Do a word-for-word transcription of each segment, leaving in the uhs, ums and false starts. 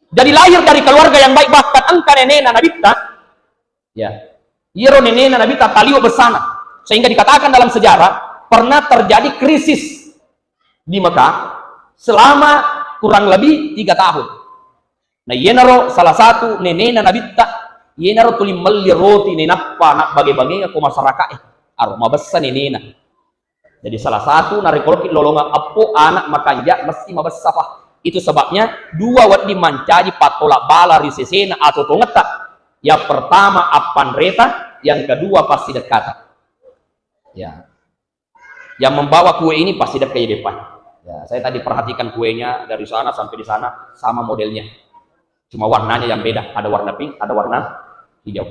Jadi lahir dari keluarga yang baik, bahkan engka nenena Nabitta, ya, iyaro nenena Nabitta taliwe bessana. Sehingga dikatakan dalam sejarah, pernah terjadi krisis di Mekah selama kurang lebih tiga tahun. Nah, iyanaro salah satu nenena Nabitta, iyanaro tuli melli roti nainappa nabbage-bagengeng ko masyarakae. Aro mabessa nenena. Jadi salah satu narekko loki lolongeng eppo, anak, makanja, mesti mabessa fa. Itu sebabnya dua wedding mancaji pattolak bala ri sesena atau tongetta. Yang pertama appanreta, yang kedua passidekkata. Ya. Yang membawa kue ini pasti dekat ya depan. Ya, saya tadi perhatikan kuenya dari sana sampai di sana sama modelnya. Cuma warnanya yang beda, ada warna pink, ada warna hijau.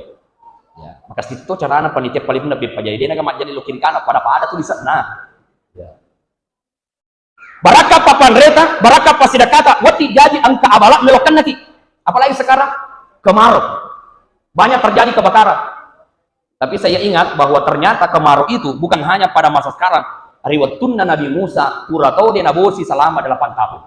Ya, maka situ carana panitia paling lebih pajai dia naga majjali lo kiri kanan pada-pada tulisan. Nah, ya. Barakka papanreta, barakka passidekkata, wetti jaji engka abala melo kennaki. Apalagi sekarang kemarau. Banyak terjadi kebakaran. Tapi saya ingat bahwa ternyata kemarau itu bukan hanya pada masa sekarang. Ri wettunna Nabi Musa, pura to de nabosi selama delapan tahun.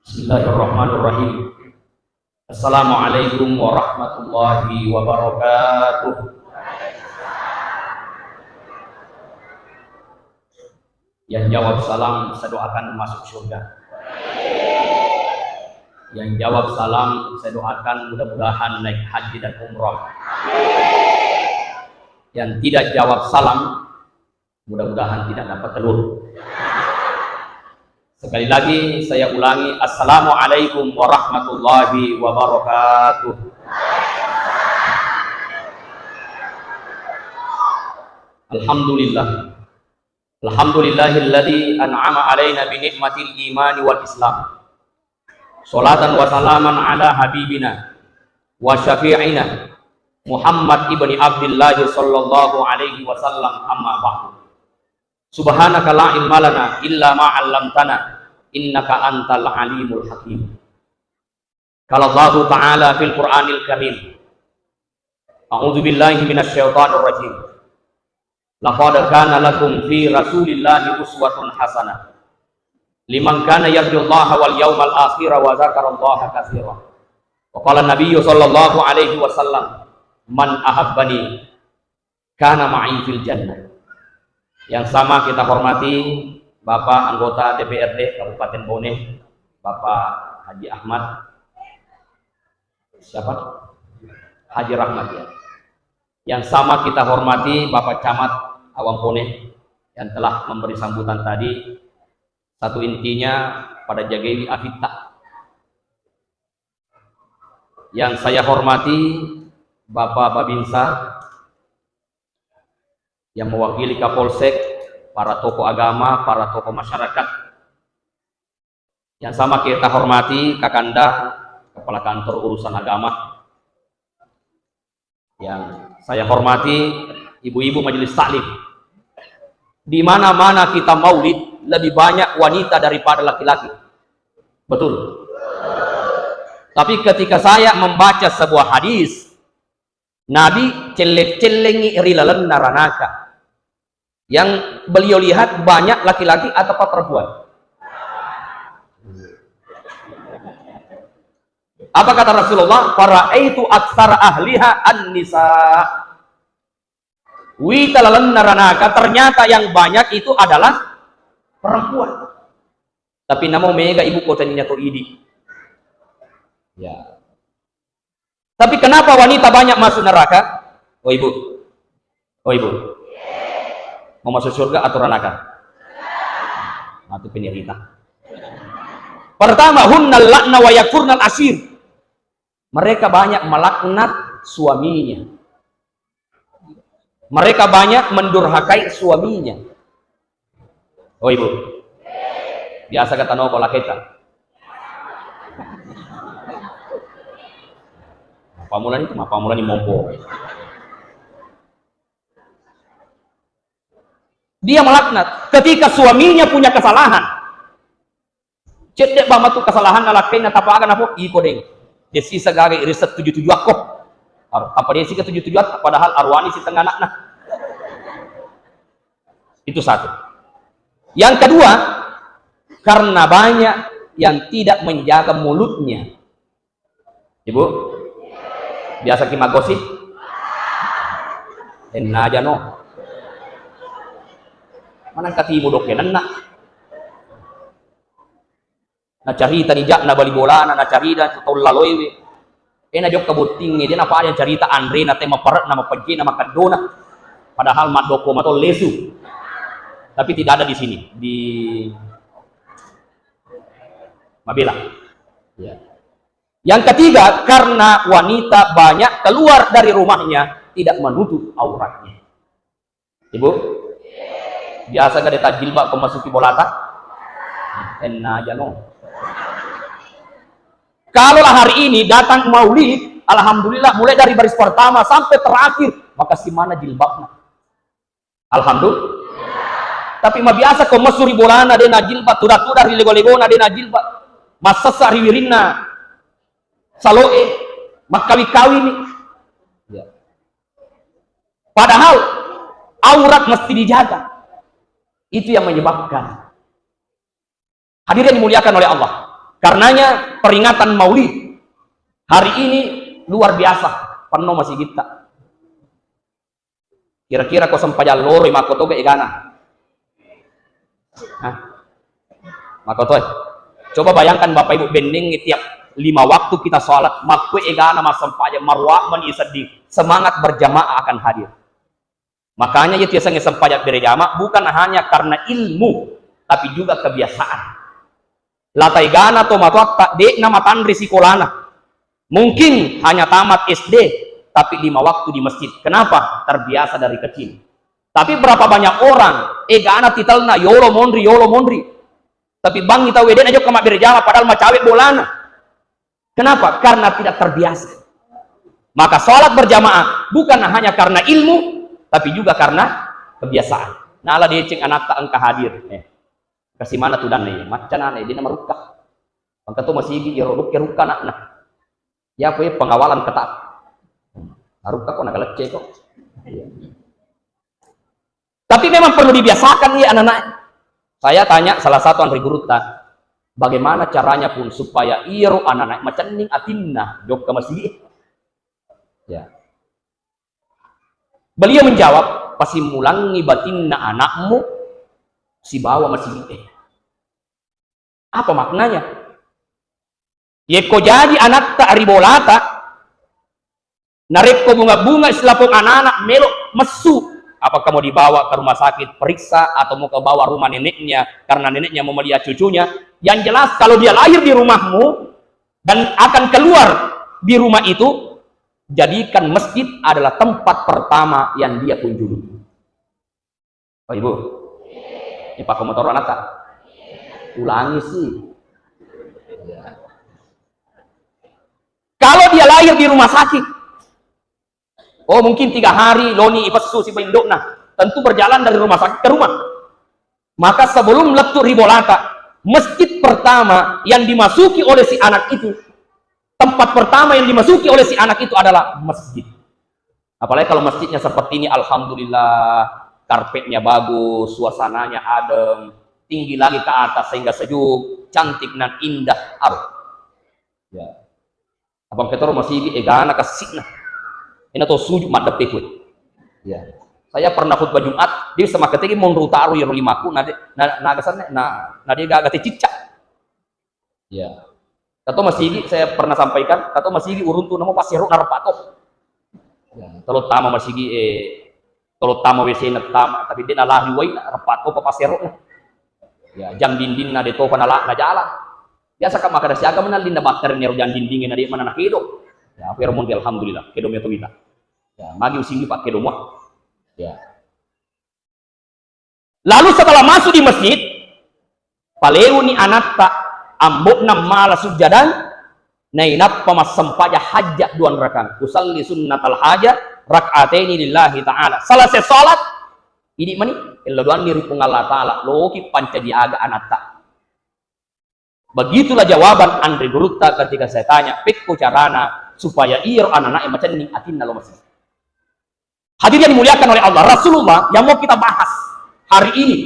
Bismillahirrahmanirrahim. Assalamualaikum warahmatullahi wabarakatuh. Yang jawab salam, saya doakan masuk surga. Yang jawab salam, saya doakan mudah-mudahan naik haji dan umrah. Yang tidak jawab salam, mudah-mudahan tidak dapat telur. Sekali lagi saya ulangi, Assalamualaikum warahmatullahi wabarakatuh. Alhamdulillah. Alhamdulillahilladzi an'ama alaina bi ni'matil imani wal islam. Salatan wa salaman ala habibina wa syafi'ina Muhammad ibni Abdillah sallallahu alaihi wasallam, amma ba'du. Subhanaka la ilma lana illa ma 'allamtana innaka antal alimul hakim. Qala Allahu ta'ala fil Qur'anil Karim. A'udzu billahi minasy syaithanir rajim. Laqad kana lakum fi Rasulillahi uswatun hasanah liman kana yarjullaha wal yawmal akhira wa dzakarallaha katsira. Wa qala Nabiyyu sallallahu alaihi wasallam, "Man ahabbani kana ma'i fil jannah." Yang sama kita hormati Bapak anggota D P R D Kabupaten Bone, Bapak Haji Ahmad, siapa? Haji Rahmat, ya. Yang sama kita hormati Bapak Camat Awang Pone yang telah memberi sambutan tadi. Satu intinya pada jagaiwi afitta. Yang saya hormati Bapak Babinsa yang mewakili Kapolsek, para tokoh agama, para tokoh masyarakat. Yang sama kita hormati Kakanda, Kepala Kantor Urusan Agama. Yang saya hormati ibu-ibu majelis taklim. Di mana-mana kita maulid, lebih banyak wanita daripada laki-laki. Betul. Tapi ketika saya membaca sebuah hadis, Nabi celle-cellengi ri lalenna ranaka. Yang beliau lihat banyak laki-laki atau perempuan? Apa kata Rasulullah? "Faraitu aksara ahliha an-nisa." Wita lalenna ranaka, ternyata yang banyak itu adalah perempuan. Tapi namo mega ibu kotanya to idi. Ya. Tapi kenapa wanita banyak masuk neraka? Oh ibu, oh ibu, mau masuk surga atau ranaka? Mati penderita. Pertama, hunnal lakna wa yakfurnal asir. Mereka banyak melaknat suaminya. Mereka banyak mendurhakai suaminya. Oh ibu, biasa kata no kalau kita. Apa mulanya itu? Apa mulanya mompo? Dia melaknat ketika suaminya punya kesalahan. Cedde ba matu kesalahan nalakkainna tapaga napo iko deng. Desi sagare riset tujuh tujuh akko. Ar-, apa desi ke tujuh tujuh akko, padahal arwani si tengah anakna. Itu satu. Yang kedua, karena banyak yang tidak menjaga mulutnya. Ibu, biasa ki magosip? Enna aja no. Manang katimu dokke nenna. Nacarita ni jakna bali bolana, nacarita tau laloewe. Eh, najokka bottingnge, de napaja carita anrena, te maparekna, mapeccena, makeddona. Padahal maddoko mato lesu. Tapi tidak ada di sini, di Mabela. Ya. Yang ketiga, karena wanita banyak keluar dari rumahnya, tidak menutup auratnya. Ibu, biasa gak ada jilbab kau masuki bolata? Enna aja no. Kalaulah hari ini datang maulid, alhamdulillah, mulai dari baris pertama sampai terakhir, maka si mana jilbabnya? Alhamdulillah. Tapi mabiasa kau mesuri bolana, dena jilbab, tuda-tuda ri lego-legona, dena jilbab, massessa ri wirinna saloe, makkawi-kawi ni. Ya. Padahal aurat mesti dijaga. Itu yang menyebabkan. Hadirin dimuliakan oleh Allah. Karenanya peringatan Maulid hari ini luar biasa. Penuh masigitta. Kira-kira ko sempajang loro mako toga egana. Hah? Mako toe. Coba bayangkan Bapak Ibu, benneng tiap lima waktu kita sholat, makko egana massempajang, maruwa mani sedih. Semangat berjamaah akan hadir. Makanya itu yasengnge sempajang berjamaah bukan hanya karena ilmu, tapi juga kebiasaan. Lata egana to matoatta, de'na matanre sikolana. Mungkin hanya tamat S D, tapi lima waktu di masjid. Kenapa? Terbiasa dari kecil. Tapi berapa banyak orang, egana titelna, yolo monri, yolo monri. Tapi bangngi tau, de'na jokka mabbere jama, padahal macawe bolana. Kenapa? Karena tidak terbiasa. Maka sholat berjamaah bukan hanya karena ilmu, tapi juga karena kebiasaan. Nala deceng anatta engka hadir. Eh, kasi mana tudanna iya? Macca nana, dia nama rukka. Engka to masigi, iyaro rukke rukka anakna. Ya, apa ya, pengawalan ketat. Nah, rukka ko nakalecce ko. Iya. Tapi memang perlu dibiasakan iya anak-anak. Saya tanya salah satu anre gurutta, bagaimana caranya pun supaya iyaro anak-anak macenning atinna jokka masigi? Ya. Beliau menjawab, pasimmulangi batinna anakmu sibawa masigi. Apa maknanya? Yekko jaji anatta ri bolata, narekko bunga-bunga silapong anak-anak melo messu, apakah mau dibawa ke rumah sakit periksa atau mau ke bawa rumah neneknya karena neneknya mau melihat cucunya? Yang jelas kalau dia lahir di rumahmu dan akan keluar di rumah itu, jadikan masjid adalah tempat pertama yang dia kunjungi. Oh, Ibu. Ini pakai motor anak tak? Ulangi sih. Ya. Kalau dia lahir di rumah sakit, oh, mungkin tiga hari loni ipessu sibawa indokna. Tentu berjalan dari rumah sakit ke rumah. Maka sebelum lettu ri bolata, masjid pertama yang dimasuki oleh si anak itu, tempat pertama yang dimasuki oleh si anak itu adalah masjid. Apalagi kalau masjidnya seperti ini, alhamdulillah, karpetnya bagus, suasananya adem, tinggi lagi ke atas sehingga sejuk, cantik dan indah. Aduh. Ya. Abang Ketoro masigi egana kassi'na. Ena to sujud maddeppe kue. Ya. Saya pernah khutbah Jumat, dia sama ketegi monro taruh yero limaku, nade, na, na, na, na, na dia gaga te cicak. Ya. Kato masigi, saya pernah sampaikan, kato masigi uruntu namo pasero na repa to. Ya, tolo tama masigi, eh, tolo tama W C na tama, tapi dia nalari wai na repa to pa pasero na. Ya, jam dinding na de to pa nala na jalan. Biasa ka makkeda siaga mana linda batter nero jam dinding na de mana na kedo. Ya, aku ero monri alhamdulillah, kedo meto wita. Ya, magi usigi pak kedo mua. Ya. Lalu setelah masuk di masjid, paleuni anatta, ambo'na mala sujjadang, nainappa massempajang hajja dua rakang. Usalli sunnatal hajat rak'ataini lillahi ta'ala. Selesai salat, idi mani, ello doanni ri Puang Allah Ta'ala, loki pancaji aga anatta. Begitulah jawaban anre gurutta ketika saya tanya, pekko carana supaya iyaro anak-anak yang macenning atinna lo masjid. Hadirin yang dimuliakan oleh Allah, Rasulullah yang mau kita bahas, hari ini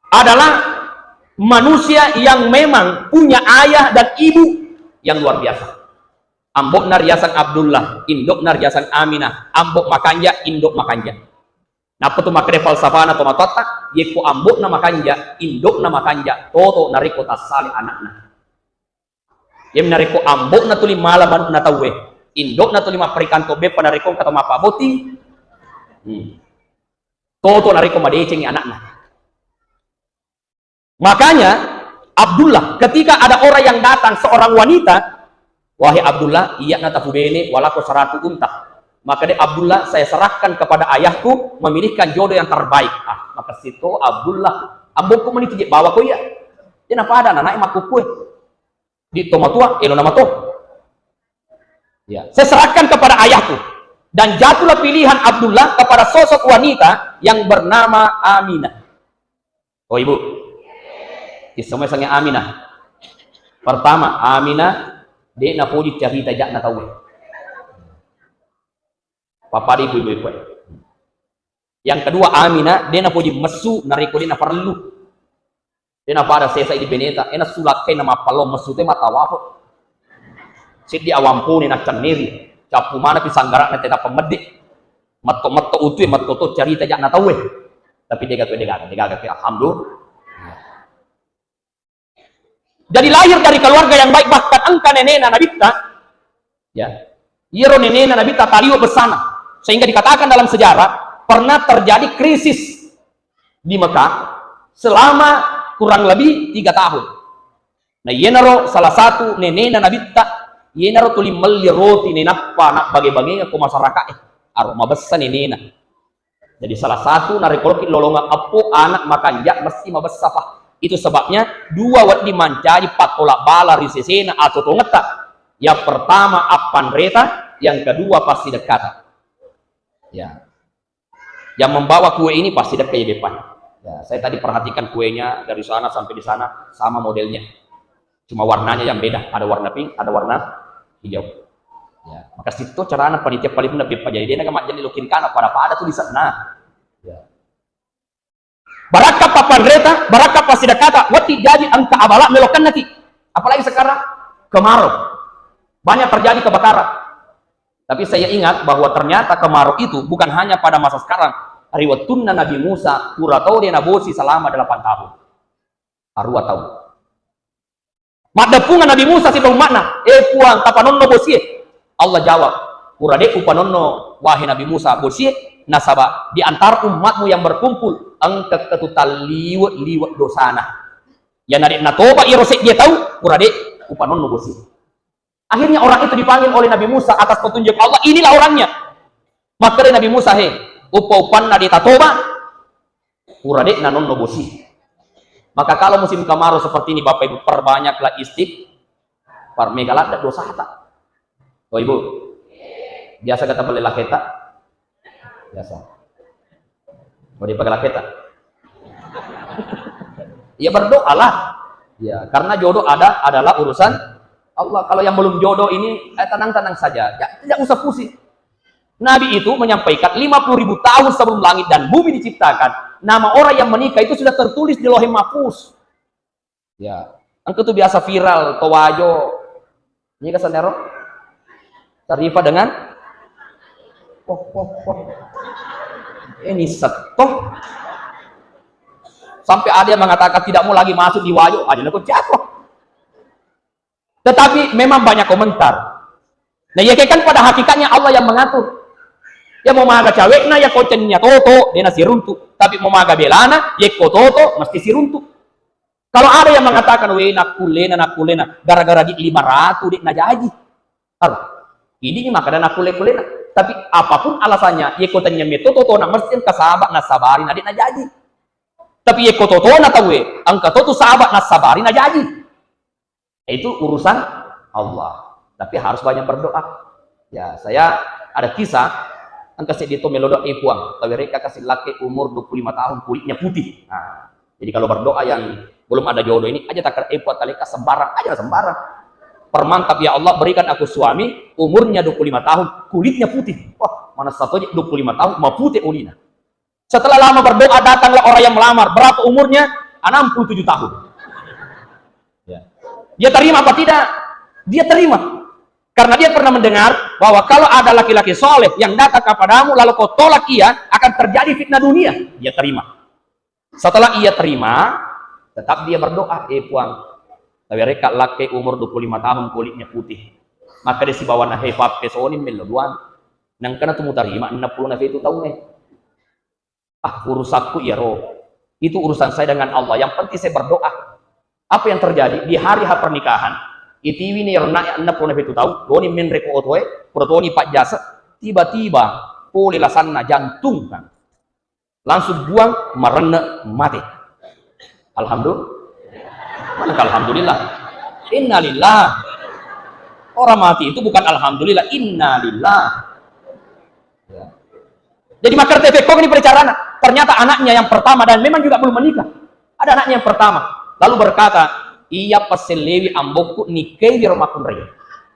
adalah manusia yang memang punya ayah dan ibu yang luar biasa. Ambo'na riaseng Abdullah, indo'na riaseng Aminah, ambo makanja, indo makanja. Nappa tu makkeda falsafana tomatoatta, yekko ambo'na makanja, indo'na makanja, toto narekko tassale ana'na. Iyami narekko ambo'na tuli mala manu'na tauwe, indo'na tuli mapparikanto beppa narekko engka tau mappabotting, hmm, toto narekko madecengi ana'na. Makanya Abdullah, ketika ada orang yang datang, seorang wanita, "Wahai Abdullah, iya'na tafubene walako seratu unta." Maka dia Abdullah, "Saya serahkan kepada ayahku memilihkan jodoh yang terbaik." Ah, maka situ Abdullah, "Ambokku meni tu je bawa ko iya." Dia napada anak makkukue. Di tomatua, elo nama to. Ya, saya serahkan kepada ayahku. Dan jatuhlah pilihan Abdullah kepada sosok wanita yang bernama Aminah. Oh, Ibu. Isemua sange Aminah. Pertama, Aminah, de' napoji carita ja'na tauwe. Papadi ibu-ibu. Yang kedua, Aminah, de' napoji messu, narekko de' naparellu. De' napada sesa idi beneta, ena sulakkai na mappallo messu te matawafu. Siddi awampuni na cenniri, cappu mana pi sanggara'na teta pemeddi. Metto-metto utui, metto to carita ja'na tauwe. Tapi degaga, degaga, degaga, alhamdulillah. Jadi lahir dari keluarga yang baik, bahkan engka nenena Nabitta, ya, iyaro nenena Nabitta taliwe bessana, sehingga dikatakan dalam sejarah pernah terjadi krisis di Mekah selama kurang lebih tiga tahun. Nah, iyanaro salah satu nenena Nabitta, iyanaro tuli melli roti nenappa nabbage-bagengeng ko masyarakat, eh, aro mabessa nenena. Jadi salah satu narekko loki lolongeng eppo anak makanja mesti mabessa fa. Itu sebabnya dua wedding mancaji pattola bala ri sesena atau tongetta. Yang pertama appanreta, yang kedua pasti dekkata. Ya. Yang membawa kue ini pasti dekat ya depan. Ya, saya tadi perhatikan kuenya dari sana sampai di sana sama modelnya. Cuma warnanya yang beda, ada warna pink, ada warna hijau. Ya, maka situ carana panitia paling lebih apa jadi dia nggak jadi lukin kana pada-pada tulisan. Nah, ya. Barakka papanreta, barakka pasidakata, wati jadi engka abala melokan nanti. Apalagi sekarang kemarau, banyak terjadi kebakaran. Tapi saya ingat bahwa ternyata kemarau itu bukan hanya pada masa sekarang. Ri wettunna Nabi Musa, pura tau dia nabosi selama delapan tahun. Arua tahun. Maddeppungeng Nabi Musa sibawa umma'na, "Eh Puang, tapanonno bosie?" Allah jawab, "Pura de' upanonno, wahai Nabi Musa, bosie, nasaba di antara umma'mu yang berkumpul, engka ketu talliwe'-liwe' dosana. Yana de' natoba iyaro seddie tau, pura de' upanonno bosie." Akhirnya orang itu dipanggil oleh Nabi Musa atas petunjuk Allah, "Inilah orangnya." Makkeda Nabi Musa, "He, uppa-uppanna de' tatoba, pura de' nanonno bosi." Maka kalau musim kemarau seperti ini, Bapak Ibu, perbanyaklah istighfar, mega ladde dosata. Oh, Ibu, biasa kita beli laketa? Biasa. Mau dipakai laketa? Ya berdoalah. Ya, karena jodoh ada adalah urusan Allah. Kalau yang belum jodoh ini, eh, tenang-tenang saja. Ya, tidak usah pusing. Nabi itu menyampaikan lima puluh ribu tahun sebelum langit dan bumi diciptakan, nama orang yang menikah itu sudah tertulis di Lauhil Mahfuz. Ya, engka tu biasa viral, to Wajo. Ini kesannya ro? Tarifa dengan, oh, oh, oh. Ini seto. Sampai ada yang mengatakan tidak mau lagi masuk di Wajo. Ada nak jatuh. Tetapi memang banyak komentar. Nah, ya kan pada hakikatnya Allah yang mengatur. Ya mau maga cawekna, ya kocennya toto, dia nasiruntu. Tapi mau maga belana, ya ko toto, mesti siruntu. Kalau ada yang mengatakan, "Weh, nakkullena, nakkullena, gara-gara di lima ratus dek najaji." Aduh, ini nih makanya nakkulle-kullena. Tapi apapun alasannya, ya kocennya meto toto, na mesti engka sahabat nasabari, na dek najaji. Tapi ya ko toto na tawe, engka toto sahabat nasabari, najaji. Itu urusan Allah. Tapi harus banyak berdoa. Ya, saya ada kisah, engka seddi to melo doa, "Eh, Puang, tawereka kasi laki umur dua puluh lima tahun, kulitnya putih." Nah, jadi kalau berdoa yang belum ada jodoh ini, aja takar, "Eh, Puang, taleka sembarang," aja sembarang. Permantap, "Ya Allah, berikan aku suami, umurnya dua puluh lima tahun, kulitnya putih." Wah, mana satu aja dua puluh lima tahun, mau putih ulina. Setelah lama berdoa, datanglah orang yang melamar. Berapa umurnya? Enam puluh tujuh tahun. Ya. Dia terima apa tidak? Dia terima. Karena dia pernah mendengar bahwa kalau ada laki-laki soleh yang datang kepadamu, lalu kau tolak ia, akan terjadi fitnah dunia. Dia terima. Setelah ia terima, tetap dia berdoa, "Eh Puang, tawereka lakke umur dua puluh lima tahun, kulitnya putih. Maka dia sibawa na hepa pesoni melo duang. Nangkana tu mutarima enam puluh na fetu tahun eh." Ah, urusanku iyaro. Itu urusan saya dengan Allah. Yang penting saya berdoa. Apa yang terjadi? Di hari H pernikahan, itiwi ni ro na enam puluh na fetu tahun, doni menre ko otoe, pura toni pajjasa, tiba-tiba pole lasanna jantung kan. Langsung buang, marenne, mate. Alhamdulillah. Mana alhamdulillah? Innalillah. Orang mati itu bukan alhamdulillah, innalillah. Ya. Jadi makkeda tepekko ini percarana. Ternyata anaknya yang pertama dan memang juga belum menikah. Ada anaknya yang pertama. Lalu berkata, "Iya passellewi ambokku nikkewi ro makkunrai."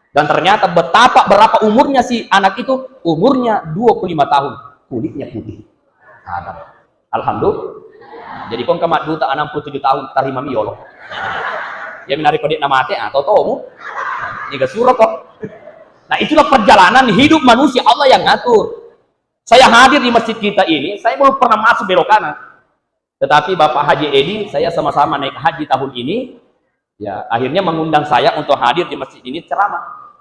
Dan ternyata betapa berapa umurnya si anak itu, umurnya dua puluh lima tahun, kulitnya putih. Adam. Alhamdulillah. Jadi kong kamadduta enam puluh tujuh tahun, tarimami yolo. Ya menarik kode namate atau tomu. Niga suro kok. Nah, itulah perjalanan hidup manusia, Allah yang ngatur. Saya hadir di masjid kita ini, saya belum pernah masuk belok kanan. Tetapi Bapak Haji Edi, saya sama-sama naik haji tahun ini, ya akhirnya mengundang saya untuk hadir di masjid ini ceramah.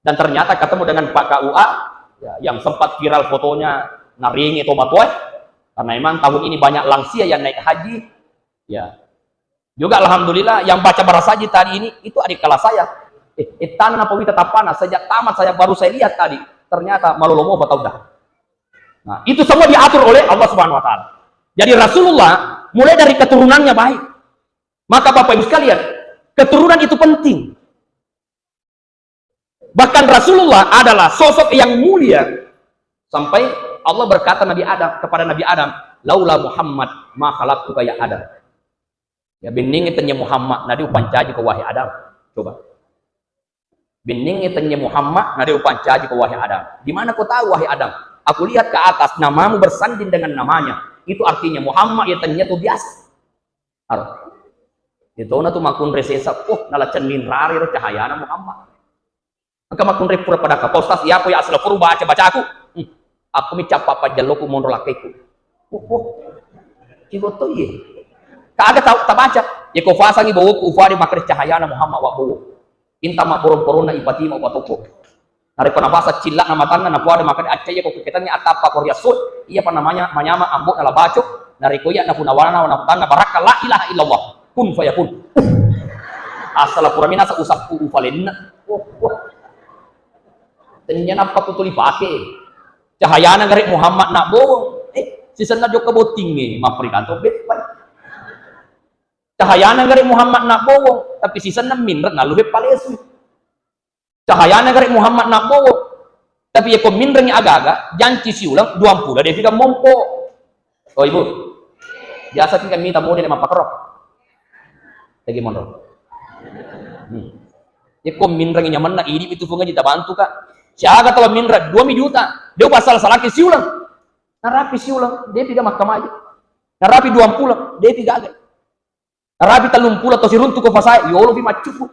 Dan ternyata ketemu dengan Pak K U A, ya, yang sempat viral fotonya naringi tomatoe, karena memang tahun ini banyak lansia yang naik haji. Ya, juga alhamdulillah yang baca barasaji tadi ini itu adik kelas saya. Eh, eh tanah apa wita tapana, sejak tamat saya baru saya lihat tadi. Ternyata malolomo apa tahu dah. Nah, itu semua diatur oleh Allah Subhanahu wa taala. Jadi Rasulullah mulai dari keturunannya baik. Maka Bapak Ibu sekalian, keturunan itu penting. Bahkan Rasulullah adalah sosok yang mulia sampai Allah berkata Nabi Adam kepada Nabi Adam, "Laula Muhammad ma khalaqtuka ya Adam." Ya, benningi tennia Muhammad, nadi upancaji ko wahai Adam. Coba. Benningi tennia Muhammad, nadi upancaji ko wahai Adam. Di mana kau tahu wahai Adam? Aku lihat ke atas, namamu bersanding dengan namanya. Itu artinya Muhammad ya tennia tu biasa. Aro. Itu na tu makunre sesa, oh, nala cenning rari ro cahayana Muhammad. Engka makkunrai pura pada ka, "Pak Ustaz, iya ko ya asla puru baca-bacaku." Hmm. Aku mi cappa pajjalloku monro lakkaiku. Oh, oh. Igo to iye. Kaga tau tabaca. Ye ko fasangi bowoku ufade makkeda cahayana Muhammad wa bowo. Inta mabborong-boronna ipatima upatoppo. Narekko nafasa cilla'na matanna napuada makkeda accaya ko keketangngi atappa ko riasso. Iya pa namanya manyama ambo nala baco. Narekko iya nafunawana nafutanna barakka la ilaha illallah. Kun fayakun. Asala pura minasa usappu ufalenna. Oh, oh. Tennia nappa tu tuli pake. Cahayana gare Muhammad nak bowong. Eh, sisenna jokka bottingnge, mapperikanto beppa. Cahayana gare Muhammad nak bowong, tapi sisenna minre nalu beppa lesu. Cahayana gare Muhammad nak bowong. Tapi yeko minrengi agaga, janci siuleng duampulo defiga mompo. Oh, Ibu. Biasa ki kami tamu de mappakero. Lagi monro. Hmm. Yeko minrengi nyamenna idi itu funga jita bantu ka. Siaga tau minre dua mi juta. Dia pasal salaki siuleng. Narapi siuleng, defiga makkamaji. Narapi duampulo, defiga aga. Narapi tellumpulo to siruntu ko fasae, yolo fi maccupu.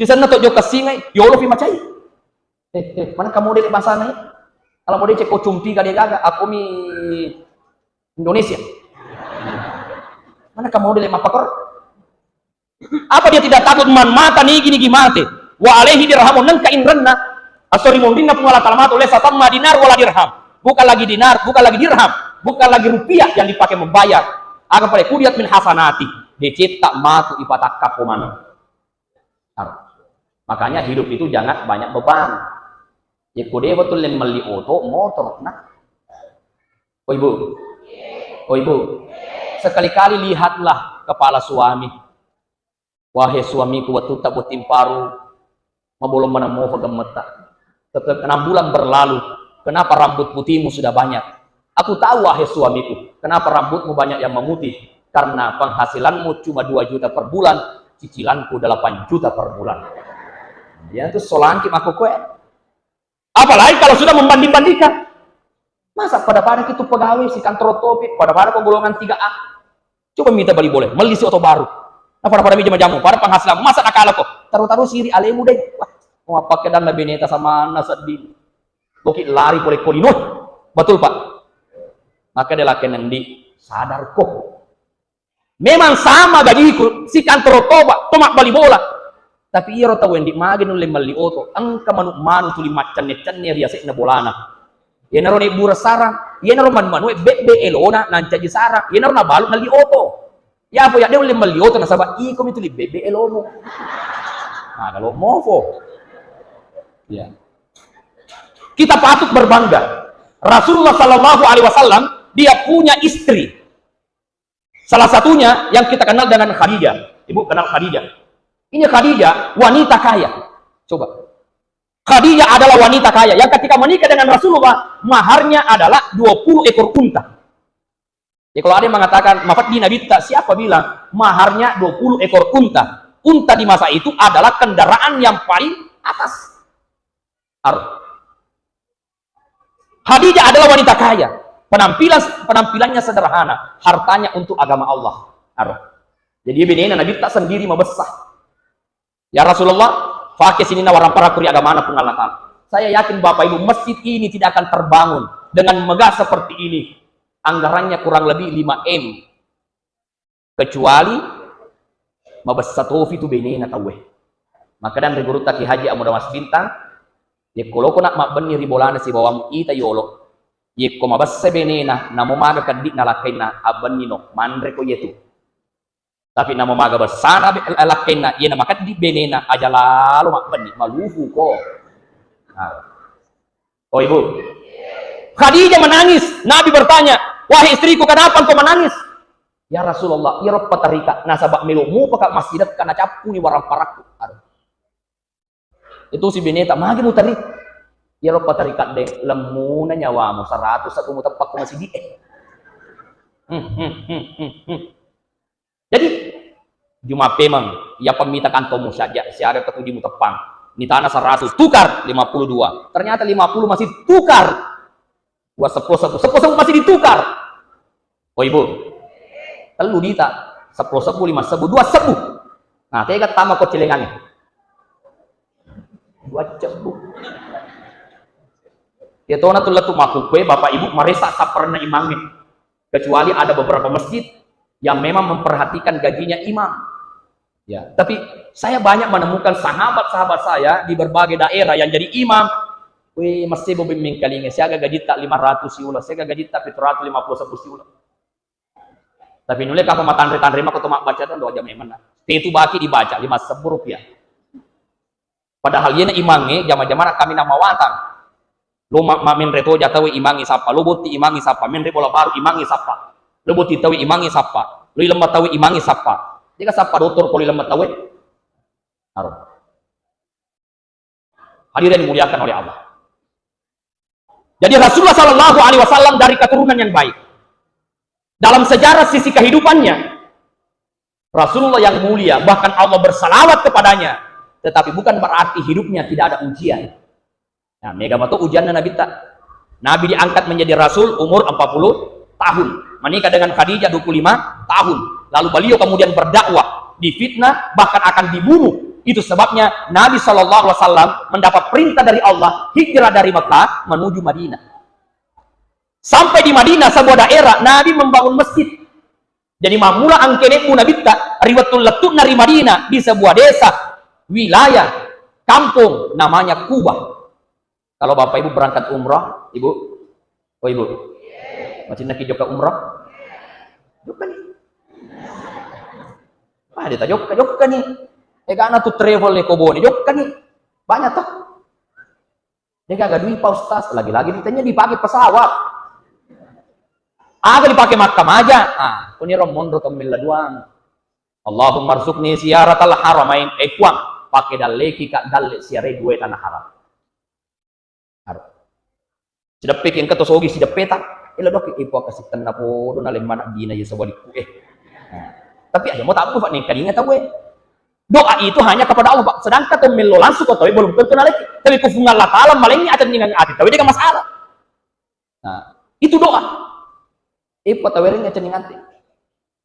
Sisenna to jokka singai, yolo fi macai. Eh, eh, mana kamu dek bahasana ya? Kalau mau dek cek kocumpi kade gaga, aku mi Indonesia. Mana kamu dek mapakor? Apa dia tidak takut man mata nigi-nigi mate? Wa alaihi dirhamun, nengka inrenna. Asori monrinna Puang Allah Ta'ala matu, lesa tamma dinar wala dirham. Bukan lagi dinar, bukan lagi dirham, bukan lagi rupiah yang dipakai membayar. Aga pale kudiat min hasanati, dicetak matu ipatakka ko maneng. Makanya hidup itu jangan banyak beban. Ya kude betul yang melli oto, motor, nah. Oh Ibu, oh Ibu, sekali-kali lihatlah kepala suami. Wahai suamiku, wettutta botting paru, mabolong maneng mofa gemmetta. Setelah enam bulan berlalu, kenapa rambut putihmu sudah banyak? Aku tahu, wahai suamiku, kenapa rambutmu banyak yang memutih. Karena penghasilanmu cuma dua juta per bulan, cicilanku delapan juta per bulan. Ya, itu solangki mako kowe. Apalagi kalau sudah membanding-bandingkan. Masa pada-pada ki tu pegawai si kantor topi, pada-pada ko golongan tiga A. Coba mita bali bola, melli si oto baru. Na pada-pada mi jama-jamu, pada penghasilan, masa nakala ko? Taru-taru siri alemu deh. Wah, mau apa kedan na beneta sama na sedih. Loki lari pole ko lino. Betul, Pak? Maka dia laki nendi, sadar ko. Memang sama gajiku si kantor toba, to mabbali bola. Tapi iyaro tau endi magi nulle melli oto, engka manu-manu tuli maccenne-cenne ri ase'na bolana. Iyanaro nebbura sarang, iyanaro manu-manue bebbe elona nancaji sarang, iyanaro nabalu melli oto. Ya apa ya de ulle melli oto nasaba iko mi tuli bebbe elomu. Nah, kalau mofo. Ya. Kita patut berbangga. Rasulullah Shallallahu Alaihi Wasallam, dia punya istri. Salah satunya yang kita kenal dengan Khadijah. Ibu kenal Khadijah? Ini Khadijah, wanita kaya. Coba. Khadijah adalah wanita kaya yang ketika menikah dengan Rasulullah, maharnya adalah dua puluh ekor unta. Ya, kalau ada yang mengatakan, "Mafaddi Nabi tak?" Siapa bilang maharnya dua puluh ekor unta? Unta di masa itu adalah kendaraan yang paling atas. Ar- Khadijah adalah wanita kaya. Penampilan penampilannya sederhana, hartanya untuk agama Allah. Aro. Jadi benena Nabi tak sendiri mabessa. Ya Rasulullah, pakai sini nawarang paraku ri agamana Puang Allah Ta'ala. Saya yakin Bapak Ibu, masjid ini tidak akan terbangun dengan megah seperti ini. Anggarannya kurang lebih lima M. Kecuali mabessa tofi tu benena tauwe. Maka dan ri gurutta Ki Haji Amudawang Sibintang, yekko loko nak mabbenni ri bolana sibawamu ita yolo, yekko mabessa benena, namo maga keddi na lakkainna, abbenni no, manre ko yetu. Tapi namo maga bessana be-, lakkainna, yena makeddi benena, aja lalo mabbenni, malufu ko. Nah. Oh, Ibu. Khadijah menangis. Nabi bertanya, "Wahai istriku, kenapa engkau menangis?" "Ya Rasulullah, iyaro patarika nasaba melo mupaka massidekka nacappuni waramparakku." Aduh. Itu si beneta, "Magi mutari?" "Iyaro patarika de lemmuna nyawamu, seratus aku muteppakku masigi." Hmm, hmm, hmm, hmm, hmm. Jadi, juma pemeng, ya pemita kantongmu saja, siaga ketujuhmu tepang. Nitana seratus, tukar lima puluh dua. Ternyata lima puluh masih tukar. Dua sepuluh sebu, sepuluh sebu masih ditukar. Oh, Ibu, telu dita, sepuluh sebu, lima sebu, dua sebu. Nah, tega tama ko celengannya. Dua sebu. Ya tona tu letu maku kue, Bapak Ibu, maresa saparna imange. Kecuali ada beberapa masjid yang memang memperhatikan gajinya imam. Ya, tapi saya banyak menemukan sahabat-sahabat saya di berbagai daerah yang jadi imam. Wih, masih bobi mingkalinga, siaga gaji tak lima ratus siula, siaga gaji tak tujuh ratus lima puluh sebu siula. Tapi nulle kapang matanre-tanre mako to mabbaca to, doa jam mana. Itu baki dibaca lima sebu rupiah. Padahal yena imangnge jama-jamana kami namawatang. Lo ma-, ma-, menre toja tawe imangnge sappa, lo botti imangnge sappa, menre bola baru imangnge sappa. Lo botti tawe imangnge sappa, lo ilemma tawe imangnge sappa. Jika sappa dotor ko lo ilemma tawe. Aro. Hadirin dimuliakan oleh Allah. Jadi Rasulullah Shallallahu Alaihi Wasallam dari keturunan yang baik. Dalam sejarah sisi kehidupannya, Rasulullah yang mulia, bahkan Allah bersalawat kepadanya, tetapi bukan berarti hidupnya tidak ada ujian. Nah, mega mato ujiannya Nabi ta. Nabi diangkat menjadi rasul umur empat puluh tahun. Menikah dengan Khadijah dua puluh lima tahun. Lalu beliau kemudian berdakwah, difitnah, bahkan akan dibunuh. Itu sebabnya Nabi Shallallahu Alaihi Wasallam mendapat perintah dari Allah hijrah dari Mekah menuju Madinah. Sampai di Madinah, sebuah daerah, Nabi membangun masjid. Jadi mammula angkenebbu Nabitta ri wettu lettu'na ri Madinah di sebuah desa, wilayah, kampung namanya Kubah. Kalau Bapak Ibu berangkat umrah, Ibu, oh Ibu, macinna ki jokka umrah? Jokka ni. Ah, dia tak jokka, jokka ni. Eh, gak tu travel ni kobone, jokka ni. Banyak tuh. Degaga dui Pak Ustaz, lagi-lagi ditanya dipakai pesawat. Aga dipakai Makkah maja. Ah, kuniro monro temmella duang. Allahumma rzuqni ziyaratal haramain. Eh, Puang, pakai dalleki ka dalle siare dua tanah haram. Haram. Sideppe ki engka to sogi sideppe ta. Elo doki, eh, Puang, kasih tenna podo na lemmana dina ya sawalikku, eh. Nah, tapi aja mau tak apa, Pak, nih, kalinga tahu, eh. Doa itu hanya kepada Allah, Pak. Sedangkan to mello langsung ko tawe belum tentu naleki. Tapi ku Puang Allah Taala malengi atau ningang ati tawe dengan masalah. Nah, Itu doa. Eppa tawereng cenning ati.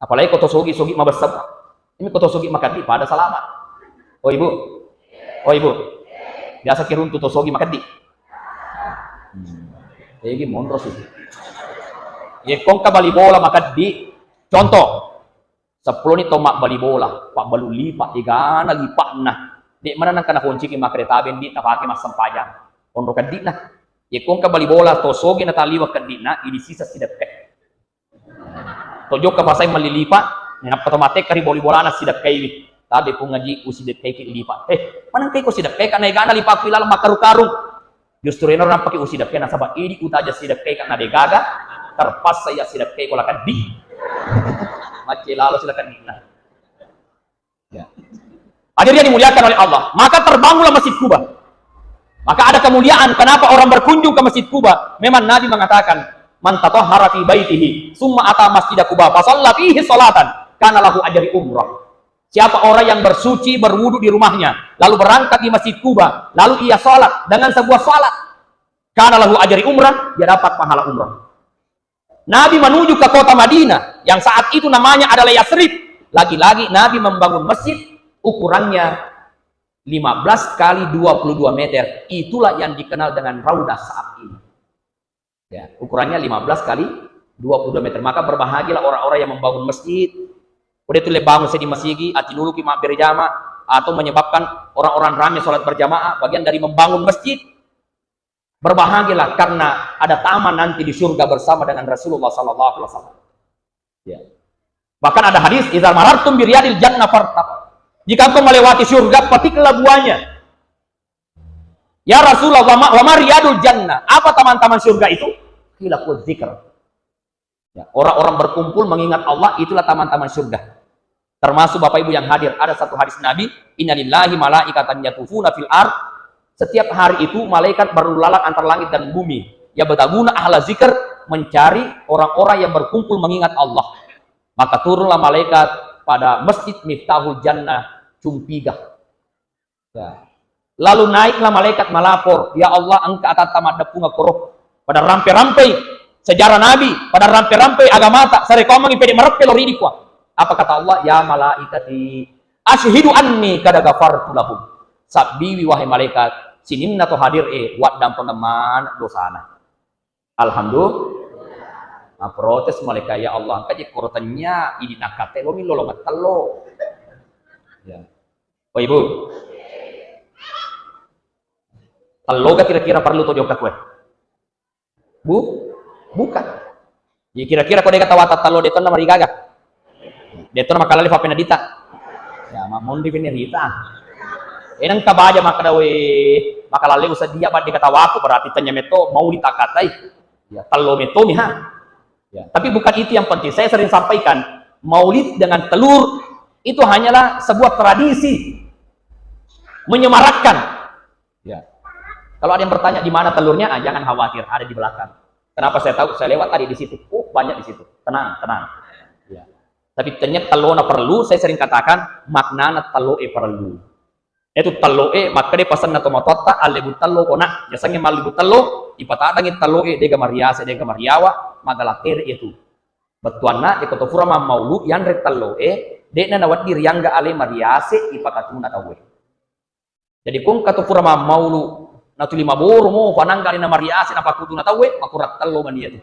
Apalagi ko to sogi-sogi mabessa. Ini ko to sogi makeddi pada salama. Oh ibu, oh ibu, biasa kiruntu to sogi makeddi. Hmm. Egi monro sih. Ye kongka bali bola makeddi. Contoh, seppulo ni to mabbali bola, pabbalu lipa, egana lipa'na. Dek mana nangka nakonciki makkereta bendi napake massempajang. Onro keddi'na. Ye kongka bali bola to sogi nataliwa keddi'na, idi sisa sidekkai. To jokka pasai melli lipa, nappa to matekka ri boli bolana sidekkaiwi. Tabe pung ngaji usidekkaiki lipa. Eh, manengkai ko sidekkai, karena egana lipaku ilalang makkarung-karung. Justru ero nappaki usidekkai nasaba idi utaja sidekkai karena degaga, terpaksa ya sidekkai ko lakeddi. Macce lalo sila keddi'na. Ya. Hadirin yang dimuliakan oleh Allah, maka terbangunlah Masjid Kuba. Maka ada kemuliaan. Kenapa orang berkunjung ke Masjid Kuba? Memang Nabi mengatakan, "Man tatahhara fi baitihi, summa ata masjida Kuba, fa shalla fihi sholatan, kana lahu ajri umrah." Siapa orang yang bersuci, berwudu di rumahnya, lalu berangkat di Masjid Kuba, lalu ia sholat dengan sebuah sholat, kana lahu ajri umrah, dia dapat pahala umrah. Nabi menuju ke kota Madinah yang saat itu namanya adalah Yasrib. Lagi-lagi Nabi membangun masjid ukurannya lima belas kali dua puluh dua meter. Itulah yang dikenal dengan Raudah saat ini. Ya, ukurannya lima belas kali dua puluh dua meter. Maka berbahagialah orang-orang yang membangun masjid. Udah itu le bangun sedih masigi, ati nuluki mabbere jama, atau menyebabkan orang-orang ramai sholat berjamaah, bagian dari membangun masjid. Berbahagialah karena ada taman nanti di surga bersama dengan Rasulullah sallallahu alaihi wasallam. Ya. Bahkan ada hadis, "Idza marartum bi riyadil jannah fartaq." Jika engkau melewati surga, petiklah buahnya. "Ya Rasulullah, wa ma, wa ma riyadul jannah?" Apa taman-taman surga itu? Qila, "Dzikr." Ya, orang-orang berkumpul mengingat Allah, itulah taman-taman surga. Termasuk Bapak Ibu yang hadir, ada satu hadis Nabi, "Innalillahi malaikatan yatufuna fil ard." Setiap hari itu malaikat berlalu lalang antara langit dan bumi. "Yabtaguna ahla dzikr," mencari orang-orang yang berkumpul mengingat Allah. Maka turunlah malaikat pada Masjid Miftahul Jannah, Cumpiga. Ya. Lalu naiklah malaikat melapor, "Ya Allah, engka atatta maddeppung akkoro. Pada rampe-rampei sejarah Nabi, pada rampe-rampei agamata, sarekkoammengngi pede mareppe lo ri dikua." Apa kata Allah? "Ya malaikati, asyhidu anni qad ghafartu lahum." Sabbiwi, wahai malaikat, sininna to hadir e, waddampengeng maneng dosana. Alhamdulillah. Nah, protes malaikat, "Ya Allah, engka je koro tennia idi nakkatte lo mi lolo mattello." Ya. Oh, Ibu. Tello ga kira-kira perlu to jokka kue? Bu? Bukan. Ya, kira-kira ko deka tawata tello de tonna marigaga. De tonna makalalle fappena dita. Ya, mammondi pini rita. Enang kabaja makkeda we makalalle usedia badde katawaku, berarti tanya metto mau ditakatai. Ya, tello metto mi ha. Ya, tapi bukan itu yang penting. Saya sering sampaikan, maulid dengan telur itu hanyalah sebuah tradisi menyemarakkan. Ya. Kalau ada yang bertanya di mana telurnya, ah, jangan khawatir, ada di belakang. Kenapa saya tahu? Saya lewat tadi di situ. Oh, banyak di situ. Tenang, tenang. Ya. Tapi ternyata telona perlu, saya sering katakan, maknana telloe perlu. Itu telloe, makkeda pasenna tomatoatta, "Allebu tello ko nak." Jasengnge mallebu tello, ipatadangi telloe, dega mariase, dega mariawa, magala tere itu. Bettuanna, iko to pura mammaulu, yanre telloe, de'na nawedding riangga ale mariase, ipakatuna tauwe. Jadi kongka to pura mammaulu, natuli maboro mo, panangga alena mariase, napakutuna tauwe, makurang tello mania tu.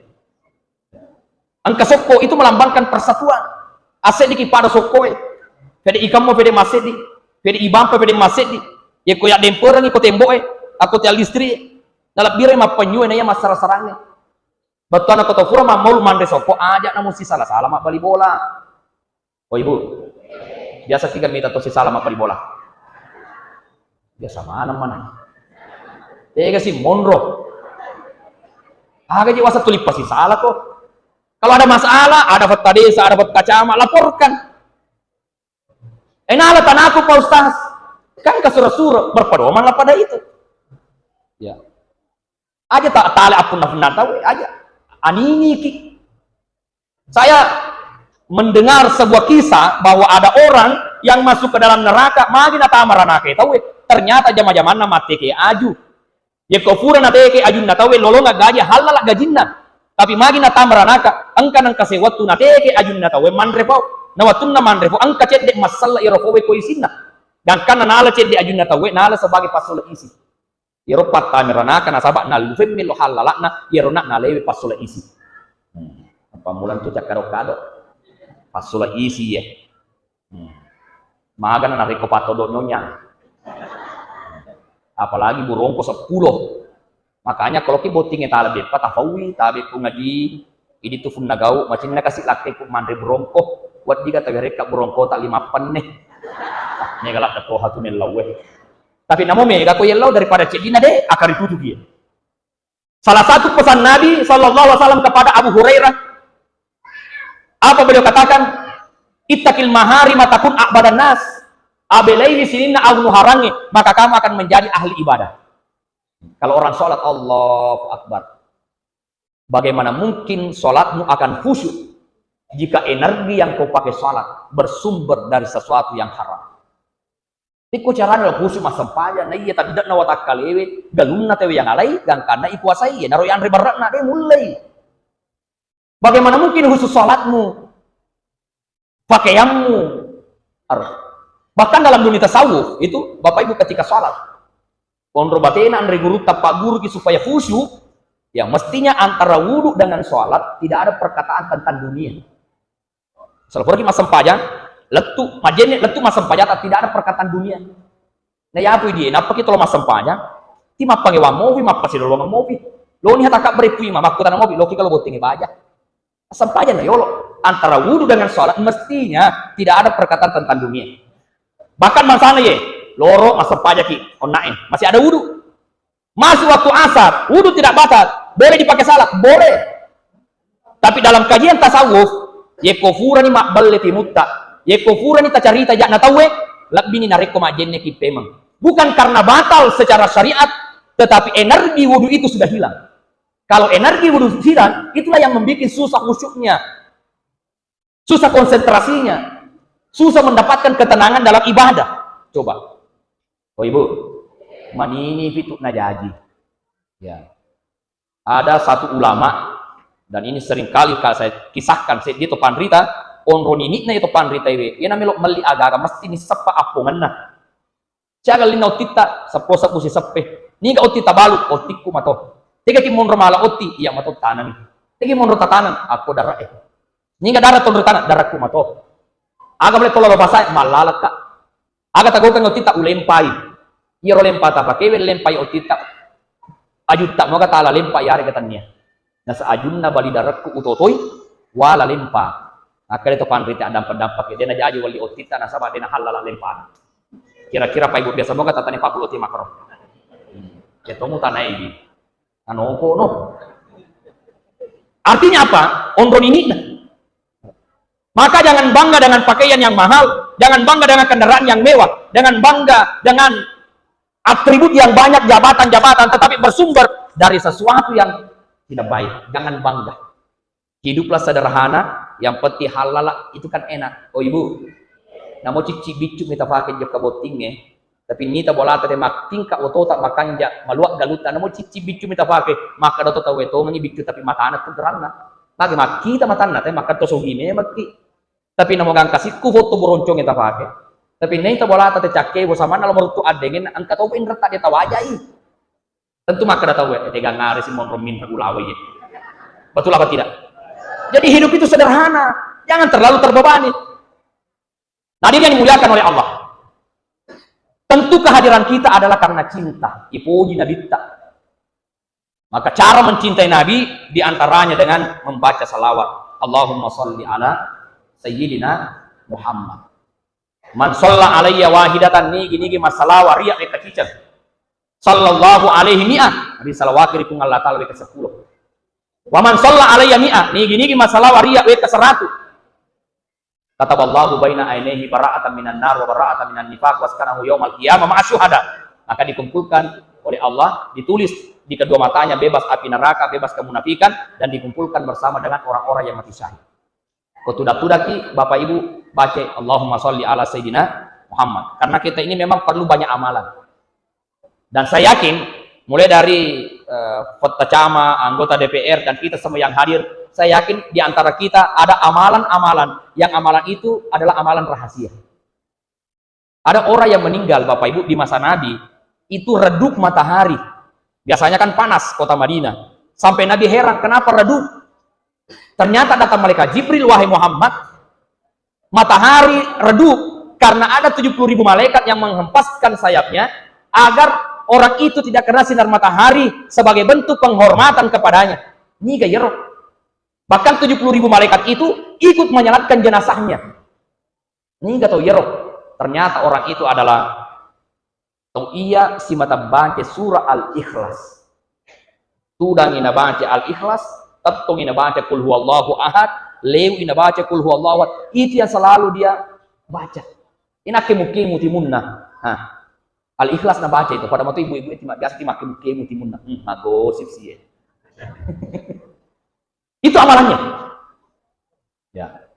Engka sokko itu melambangkan persatuan. Aseddiki pada sokkoe. Pede ikammo pede maseddi. Pede ibampa pede maseddi. Yekko yaddemperengi ko temboe, akko tiang listri, nalebbireng mappenyue naiya massara-sarangnge. Bettuanna ko to pura mammaulu manre sokko, aja namo sisala-sala mabbali bola. Oh, Ibu, biasa tiga mita to sisala mappali bola. Biasa maneng-maneng. Tega si monro. Aga je wasa tuli pasisala ko. Kalau ada masalah, ada petta desa, ada petta camat, laporkan. Eh, nala tanaku, Pak Ustaz. Kan kasura-sura, berpedomanlah pada itu. Ya. Aja tak tale appunna-punna tau, aja. Aniniki. Saya mendengar sebuah kisah bahwa ada orang yang masuk ke dalam neraka, magi natama ranaka tauwe. Ternyata jama-jamanna mateke aju. Yekko pura nateke ajunna tauwe, lolonga gaji, halala gajinna. Tapi magi natama ranaka, engka nengka sewettu nateke ajunna tauwe manre pau. Na wettunna manre pau, engka cedde massella iyaro pauwe ko isinna. Gangkanna nala cedde ajunna tauwe, nala sebagai passola isi. Iyaro pattama ranaka nasaba nallufe melo hallalakna, iyaro na nalewe passola isi. Hmm. Apa mulang tu cakkado-kado. Passola isi ye. Hmm. Magana narekko pattodo nyonya. Apalagi burongko seppulo. Makanya kalau ki bottingnge tala beppa tafaui, tabe ku ngaji, idi tu funna gau, macinna kasi lakke ku manre burongko, weddi ga tawerekka burongko tak lima penne. Mega ladda toha tu mellauwe. Tapi namo mega ko yellau daripada ceddina de, akari tutu dia. Salah satu pesan Nabi sallallahu alaihi wasallam kepada Abu Hurairah, apa beliau katakan? "Ittaqil maharima takun a'badan nas." Abelaiwi sininna anu harangnge, maka kamu akan menjadi ahli ibadah. Kalau orang sholat, Allahu Akbar. Bagaimana mungkin sholatmu akan khusyuk jika energi yang kau pakai sholat bersumber dari sesuatu yang haram? Ikko carana lo khusyuk massempajang, na iya tapi de'na watakkalewe, galunna tauwe yang alai, gangkanna ikuasai, yenaro yanre berre'na, de mullei. Bagaimana mungkin khusyuk salatmu, pakaianmu? Ar-, bahkan dalam dunia tasawuf itu, Bapak Ibu, ketika salat, onro batena anre guru tappa guru ki supaya khusyuk, ya mestinya antara wudhu dengan salat tidak ada perkataan tentang dunia. Selaporaki massempajang, lettu, majenne lettu massempajang, tapi tidak ada perkataan dunia. Na yapui dia, nappaki tolo massempajang, ti mappangewang mopi, mappasilolongeng mopi. Loni hataka berepui ma, makkutana mopi, loki kalau bottingi baja. Massempajang na yolo. Antara wudhu dengan sholat mestinya tidak ada perkataan tentang dunia. Bahkan mangsana ye, loro massempajaki, onnae, masih ada wudhu. Masuk waktu asar, wudhu tidak batal, boleh dipakai salat, boleh. Tapi dalam kajian tasawuf, yekko furani mabbelle timutta, yekko furani tacarita ja'na tauwe, lebbini narekko majjenneki pemeng. Bukan karena batal secara syariat, tetapi energi wudhu itu sudah hilang. Kalau energi wudhu hilang, itulah yang membuat susah khusyuknya. Susah konsentrasinya, susah mendapatkan ketenangan dalam ibadah. Coba. Oh Ibu, manini fitu najaji. Ya. Ada satu ulama, dan ini seringkali ka-, saya kisahkan, seddi to panrita, onro nini'na itu panrita iwe. Iyana melo melli agaga mesti ni seppa appongenna. Siaga linna ottitta, seppo-seppo siseppe. Niga otti tabalu, ottikku mato. Tegaki monro mala otti, iya mato tanami. Tegi monro tatanang, akko darae. Niga dara tonro tanang, darakku mato. Aga male tola bapasae, mallalekka. Aga tagokeng ottitta, ulempai. Iyaro lempa tapakewe, lempai ottitta. Ajutta moga tala lempa yarega tannia. Nasa ajunna bali darekku utotoi, wala lempa. Akkeda to panrita addampa-dampake, dena jaji wali ottitta nasaba dena hallala lempana. Kira-kira pa ibu biasa moga tatane pabbulu otti makro. Ketomu tanai di. Anoko no. Artinya apa? Onro nini'na. Maka jangan bangga dengan pakaian yang mahal, jangan bangga dengan kendaraan yang mewah, jangan bangga dengan atribut yang banyak, jabatan-jabatan, tetapi bersumber dari sesuatu yang tidak baik. Jangan bangga. Hiduplah sederhana, yang penting halala, itu kan enak. Oh ibu, namo cicci biccu mita pake jokka bottingnge, tapi nita bolata te mattingka otota makanja, maluak galutta, namo cicci biccu mita pake, maka doto tau etongengi biccu tapi matana tu geranna. Magi makkita matanna te, maka to sogi memekki. Tapi namo gangka sikku foto boronconge tapake. Tapi nai tabolata te cakke, bo samanna lo meruttu addengeng, engka topa inretta de tawajai. Tentu makkeda tauwe, "Eh, tegang ngare si monro minta ulawe ye." Betul apa tidak? Jadi hidup itu sederhana, jangan terlalu terbebani. Hadirin yang dimuliakan oleh Allah. Tentu kehadiran kita adalah karena cinta, ipoji nabitta. Maka cara mencintai Nabi diantaranya dengan membaca salawat. Allahumma salli ala Sayyidina Muhammad. Man shalla alayya wahidatan, nigi-nigi massalawa ri iya wekka ciceng. Sallallahu alaihi mi'ah, risalawaki ri Puang Allah Ta'ala wekka seppulo. Wa man shalla alayya mi'ah, nigi-nigi massalawa ri iya wekka seratu. Kataballahu baina ainaihi bara'atan minan nar wa bara'atan minan nifaq wa askanahu yaumal qiyamah ma'a syuhada. Maka dikumpulkan oleh Allah, ditulis di kedua matanya bebas api neraka, bebas kemunafikan, dan dikumpulkan bersama dengan orang-orang yang mati syahid. Ko tuda-tudaki, Bapak Ibu, baca Allahumma sholli ala Sayyidina Muhammad. Karena kita ini memang perlu banyak amalan. Dan saya yakin, mulai dari, eh, Fatta Cama, anggota D P R, dan kita semua yang hadir, saya yakin di antara kita ada amalan-amalan yang amalan itu adalah amalan rahasia. Ada orang yang meninggal, Bapak Ibu, di masa Nabi, itu redup matahari. Biasanya kan panas kota Madinah. Sampai Nabi heran, kenapa redup? Ternyata datang malaikat Jibril, "Wahai Muhammad, matahari redup karena ada tujuh puluh ribu malaikat yang menghempaskan sayapnya agar orang itu tidak kena sinar matahari sebagai bentuk penghormatan kepadanya." Niga iyaro. Bahkan tujuh puluh ribu malaikat itu ikut menyalatkan jenazahnya. Niga tau iyaro? Ternyata orang itu adalah tau iya simata baca surah Al-Ikhlas. Tudangi nabaca Al-Ikhlas, tettongi nabaca Qul Huwallahu Ahad, lewi nabaca Qul Huwallahu Ahad. Itu yang selalu dia baca. Inakke mukimu timunna. Hah. Al-Ikhlas nabaca itu. Pada matu ibu-ibu itu biasa timakke mukimu timunna. Hmm, magosip sih ya. Itu amalannya. Ya.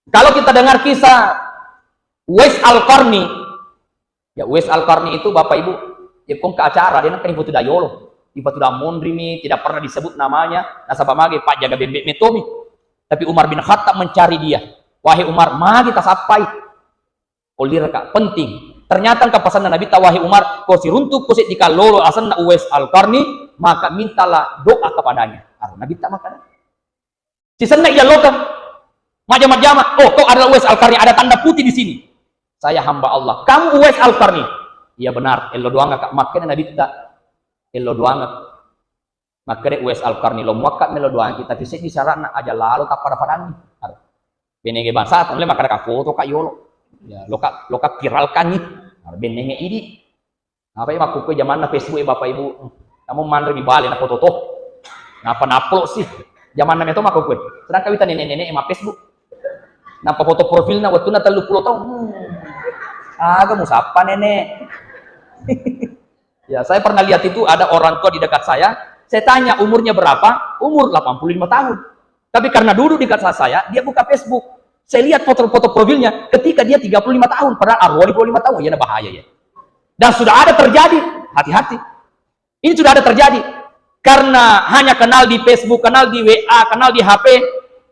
Kalau kita dengar kisah Uwais Al-Qarni, ya, Uwais Al-Qarni itu, Bapak Ibu, ya, kong ke acara, dia kan ipatuda yolo, ipatuda monri mi, tidak pernah disebut namanya, nasaba mage pajjaga bembe metomi. Tapi Umar bin Khattab mencari dia. "Wahai Umar, magi tasappai?" Olliraka, penting. Ternyata engka pasanna Nabitta, "Wahai Umar, ko siruntuk ko seddi kallolo asenna Uwais Al-Qarni, maka mintalah doa kepadanya." Aro Nabitta makkeda. Sisenna iyallokeng. Majjama-jama. "Oh, kau adalah Uwais Al-Qarni, ada tanda putih di sini." "Saya hamba Allah." "Kamu Uwais Al-Qarni?" "Iya benar." "Ello doangaka." Makkeda Nabitta, "Ello doangaka." Makkeda Uwais Al-Qarni, "Lo muakka melo doangki, tapi seddi syaratna, aja lalo tappada-padanni." Bennenge bangsa, tau le makkeda ka foto ka yolo. Ya, loka, loka viralkanni. Bennenge idi. Apa ya makkukue jamanna Facebook ya Bapak Ibu. Kamu manre mi bale na foto to. Napa naplo sih? Jamanna meto makkukue. Sedangkan wita nenek-nenek ma Facebook. Napa foto profilna wettunna tellu pulo taung. Hmm. Aga musappa nenek. Ya, saya pernah lihat itu ada orang tua di dekat saya. Saya tanya umurnya berapa? Umur delapan puluh lima tahun. Tapi karena duduk di dekat saya, dia buka Facebook. Saya lihat foto-foto profilnya ketika dia tiga puluh lima tahun, padahal arwah dua puluh lima tahun, ya bahaya ya. Dan sudah ada terjadi, hati-hati. Ini sudah ada terjadi. Karena hanya kenal di Facebook, kenal di W A, kenal di H P,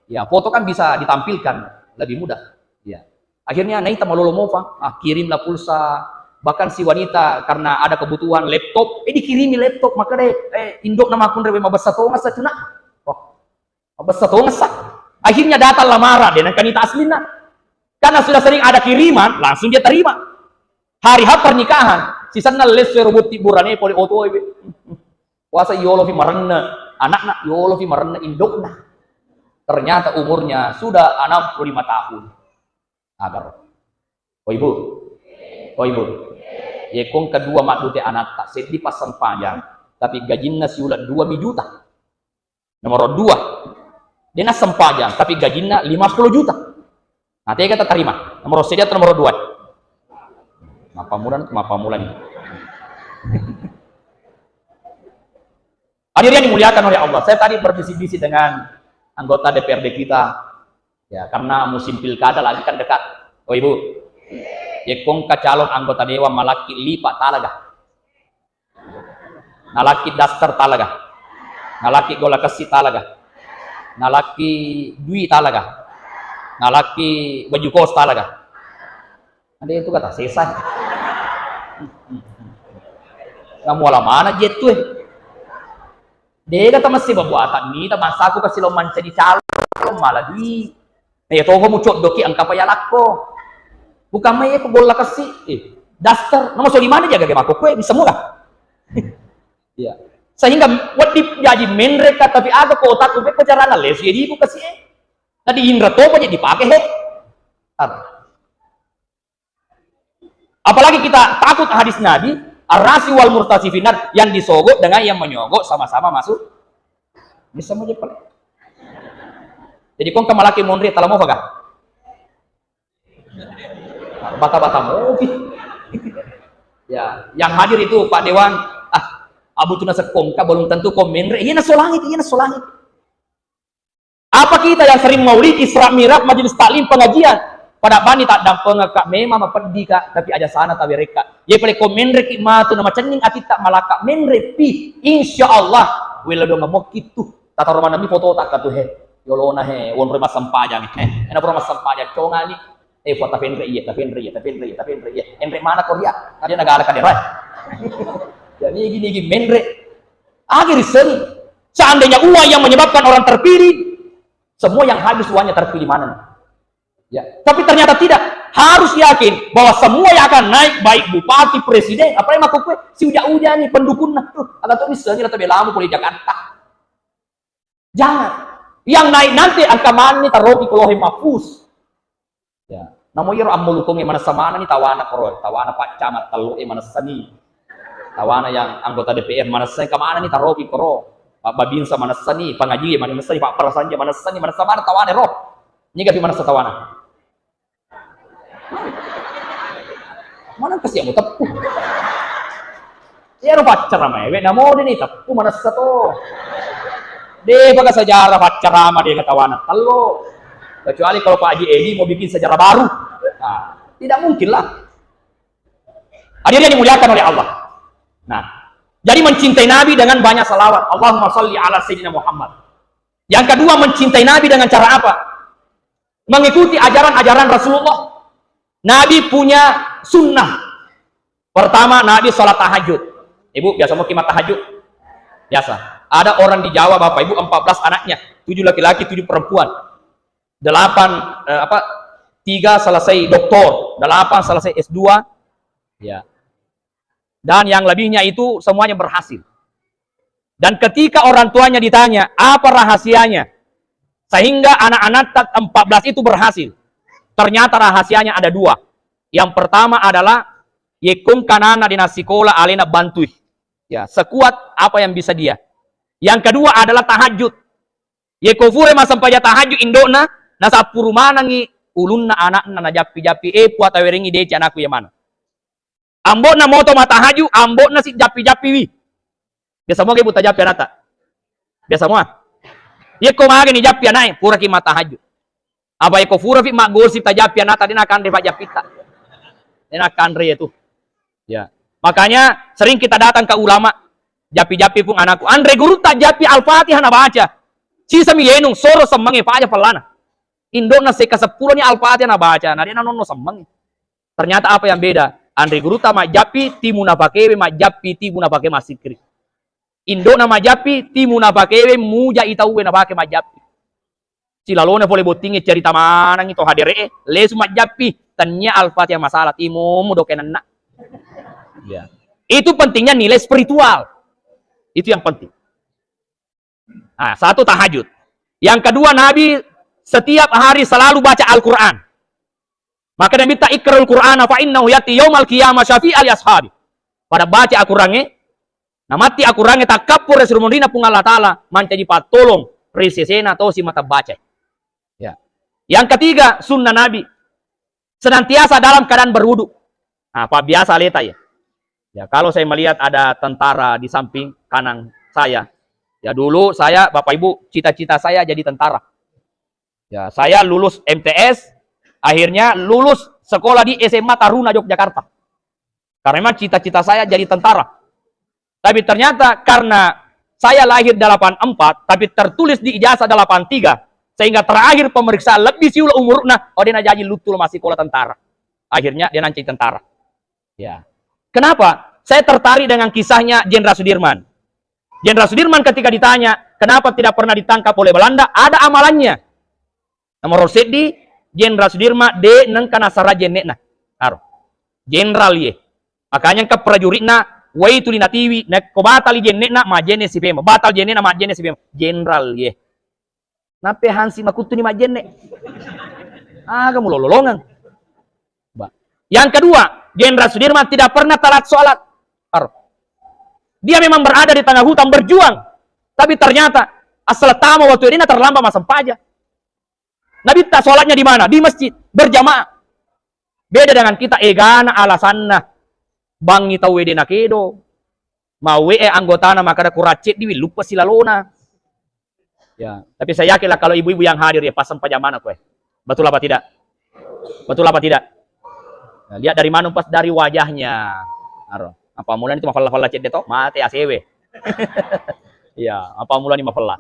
ya foto kan bisa ditampilkan lebih mudah. Ya. Akhirnya naita malolo mopa, ah, kirimlah pulsa. Bahkan si wanita karena ada kebutuhan laptop, eh dikirimi laptop, maka deh, eh, indokna makkunre we mabessa tongeng sa cuna. Oh, mabessa tongeng sa. Akhirnya datang lamaran, de nengka nita aslinna. Karena sudah sering ada kiriman, langsung dia terima. Hari H pernikahan, sisenna lesso ero botti burane pole otoe we. Puasa yolo fi marenne, anakna yolo fi marenne indokna. Ternyata umurnya sudah enam puluh lima tahun. Agar. Oh ibu, oh ibu, yekong kedua maddute anatta, seddi passempajang, tapi gajinna siuleng dua mi juta. Nomor dua, dena sempajang, tapi gajinna lima puluh juta. Nah, tega tatarima? Nomor seddi atau nomor dua? Mappammula, mappammula ni. Hadirin yang dimuliakan oleh Allah, saya tadi berbisik-bisik dengan anggota D P R D kita, ya, karena musim pilkada lagi kan dekat. Oh ibu, yekongka calon anggota dewan malakki lipa talaga, nalakki daster talaga, nalakki golla kessi talaga, nalakki dui talaga, nalakki baju kos talaga. Ada itu kata sesa. Namuala mana jettu eh. Dega tamessi babuatan ni, tamassaku kasi lo mancaji calon mala dui. Nah, ya toho mucoddoki engka pa yalakko. Bukan mai ko golla kessi, eh, daster. Nama soli mana jaga makko kue bisa mula. Iya. Sehingga wedding jaji menre ka, tapi aga ko otakku, pekko carana lesu ya diku kessi eh. Tadi indra topa jadi dipake he. Ar. Apalagi kita takut hadis Nabi, "Ar-rasi wal murtasi finnar," yang disogok dengan yang menyogok sama-sama masuk. Bisa mau jepel. Jadi kong kamalaki monri tala mau faga? Bata-bata mopi. Ya, yang hadir itu Pak Dewan, ah, abu tuna sekongka belum tentu kong menre. Iya nasolangit, iya nasolangit. Apa kita yang sering maulid, Isra Mi'raj, majelis taklim, pengajian? Pada bani taddampengekka, memang mapeddi ka, tapi aja sana tawerekka. Ye pale ko menreki matu na macenning atitta malakka menrepi, insya Allah wela dong mokki tu. Tataro manenni foto takka tu he. Yolona he, wonroi massempajang he. Ena pura massempajang congani. Eh, buat tapenre iye, tapenre iye, tapenre iye, tapenre iye. Enre mana ko ria? Ada negara kadera. Jadi gini gini menre. Agi riseni. Seandainya uang yang menyebabkan orang terpilih, semua yang habis uangnya terpilih mana? Ya, tapi ternyata tidak. Harus yakin bahwa semua yang akan naik, baik bupati, presiden, apalagi makkukkue, si uja-uja nih pendukunna. Tuh, agak tuh misalnya atau belamu boleh Jakarta. Jangan. Yang naik nanti angka mani taroki ko lohe mafus. Ya. Namo iyaro ammulukungnge manessa manenni tawana koro, tawana paccamat tello e manessani. Tawana yang anggota D P R manessani, kamanani taroki koro. Pak Babinsa manessani, pengaji manessani, Pak Prasanja manessani, manessa mana tawana ro. Niga pi manessa tawana. Mana kasi yang teppu. Iyaro paccara maewe namo deni teppu manessa to. De paga sejarah paccara ma de tawana tello. Kecuali kalau Pak Haji Edi mau bikin sejarah baru. Nah, tidak mungkin lah. Hadirin yang dimuliakan oleh Allah. Nah, jadi mencintai Nabi dengan banyak salawat. Allahumma salli ala Sayyidina Muhammad. Yang kedua, mencintai Nabi dengan cara apa? Mengikuti ajaran-ajaran Rasulullah. Nabi punya sunnah. Pertama, Nabi sholat tahajud. Ibu, biasa mau kimat tahajud? Biasa. Ada orang di Jawa, Bapak Ibu, empat belas anaknya. Tujuh laki-laki, tujuh perempuan. Delapan, eh, apa, tiga selesai doktor, delapan selesai S dua. Ya. Dan yang lebihnya itu semuanya berhasil. Dan ketika orang tuanya ditanya, apa rahasianya sehingga anak-anak empat belas itu berhasil? Ternyata rahasianya ada dua. Yang pertama adalah, yekkong kanana di nasikola alena bantui. Ya, sekuat apa yang bisa dia. Yang kedua adalah tahajud. Yekko fure massempajang tahajud indokna, nasappuru manengi ulunna anakna najappi-jappi, eh, pua tawerengi deci anakku ya mana. Ambo'na moto matahaju, ambo'na si jappi-jappiwi. Biasa moga ibu tajappi anata? Biasa moa? Yekko magani jappi anai, puraki matahaju. Apa yekko furafi maggosip tajappi anata, dena kanre pajappitta. Dena kanre ya tu. Ya. Makanya sering kita datang ke ulama, jappi-jappi pun anakku. Anre gurutta jappi Al-Fatihah nabaca. Sisami yenung, soro semmange paja pellana. Indokna seka seppulo ni Al-Fatihah nabaca, na dena nonno semmange. Ternyata apa yang beda? Anre gurutta majjappi, timu napakewe majjappi, timu napake massikkiri. Indokna majjappi, timu napakewe muja itauwe napake majjappi. Silalona pole bottingnge cerita manengi to hadere'e, lesu majjappi, tennia Al-Fatihah masalah, timu mudoke nenna. Ya. Itu pentingnya nilai spiritual. Itu yang penting. Nah, satu tahajud. Yang kedua, Nabi setiap hari selalu baca Al-Quran. Maka Nabi ta ikrul Qur'ana fa innahu yati yaumal qiyamah syafi'a li ashabi. Pada baca Al-Qurannya, namati Al-Qurannya takappur Rasulullah Puang Allah Ta'ala mancaji pattolong ri sesena tosi mata baca. Ya. Yang ketiga, sunnah Nabi senantiasa dalam keadaan berwudu. Nah, Pak biasa leta ya. Ya, kalau saya melihat ada tentara di samping kanan saya. Ya, dulu saya, Bapak Ibu, cita-cita saya jadi tentara. Ya, saya lulus M T S, akhirnya lulus sekolah di S M A Taruna Yogyakarta. Karena memang cita-cita saya jadi tentara. Tapi ternyata karena saya lahir delapan empat, tapi tertulis di ijazah delapan tiga, sehingga terakhir pemeriksaan lebbi siulo umurna, oh, de najaji luttu lo massikola tentara. Akhirnya de nancaji tentara. Ya. Kenapa? Saya tertarik dengan kisahnya Jenderal Sudirman. Jenderal Sudirman ketika ditanya, kenapa tidak pernah ditangkap oleh Belanda? Ada amalannya. Nomor seddi, Jenderal Sudirman de nengka nasara jenne'na. Aro. Jenderal ye. Makanya engka prajuritna, wai tuli natiwi, nakko batali jenne'na, majjenne sipema. Batal jenne'na, majjenne sipema. Jenderal ye. Nappe hansi makuttuni majjenne. Aga mulololongeng. Ba. Yang kedua, Jenderal Sudirman tidak pernah telat sholat. Aro. Dia memang berada di tengah hutan berjuang. Tapi ternyata, asal tama waktu ini terlambat massempajang. Nabitta sholatnya di mana? Di masjid, berjamaah. Beda dengan kita, egana alasanna. Bangngi tau wede nakedo. Mauwe e anggotana makkada kurang ceddiwi, luppa silalona. Ya, tapi saya yakinlah kalau ibu-ibu yang hadir ya, pas sempajang mana kue. Betul apa tidak? Betul apa tidak? Nah, lihat dari mana pas dari wajahnya. Aro. Apa mulanya itu mafella-fella cedde to? Mate asewe. Iya, apa mulanya mafella?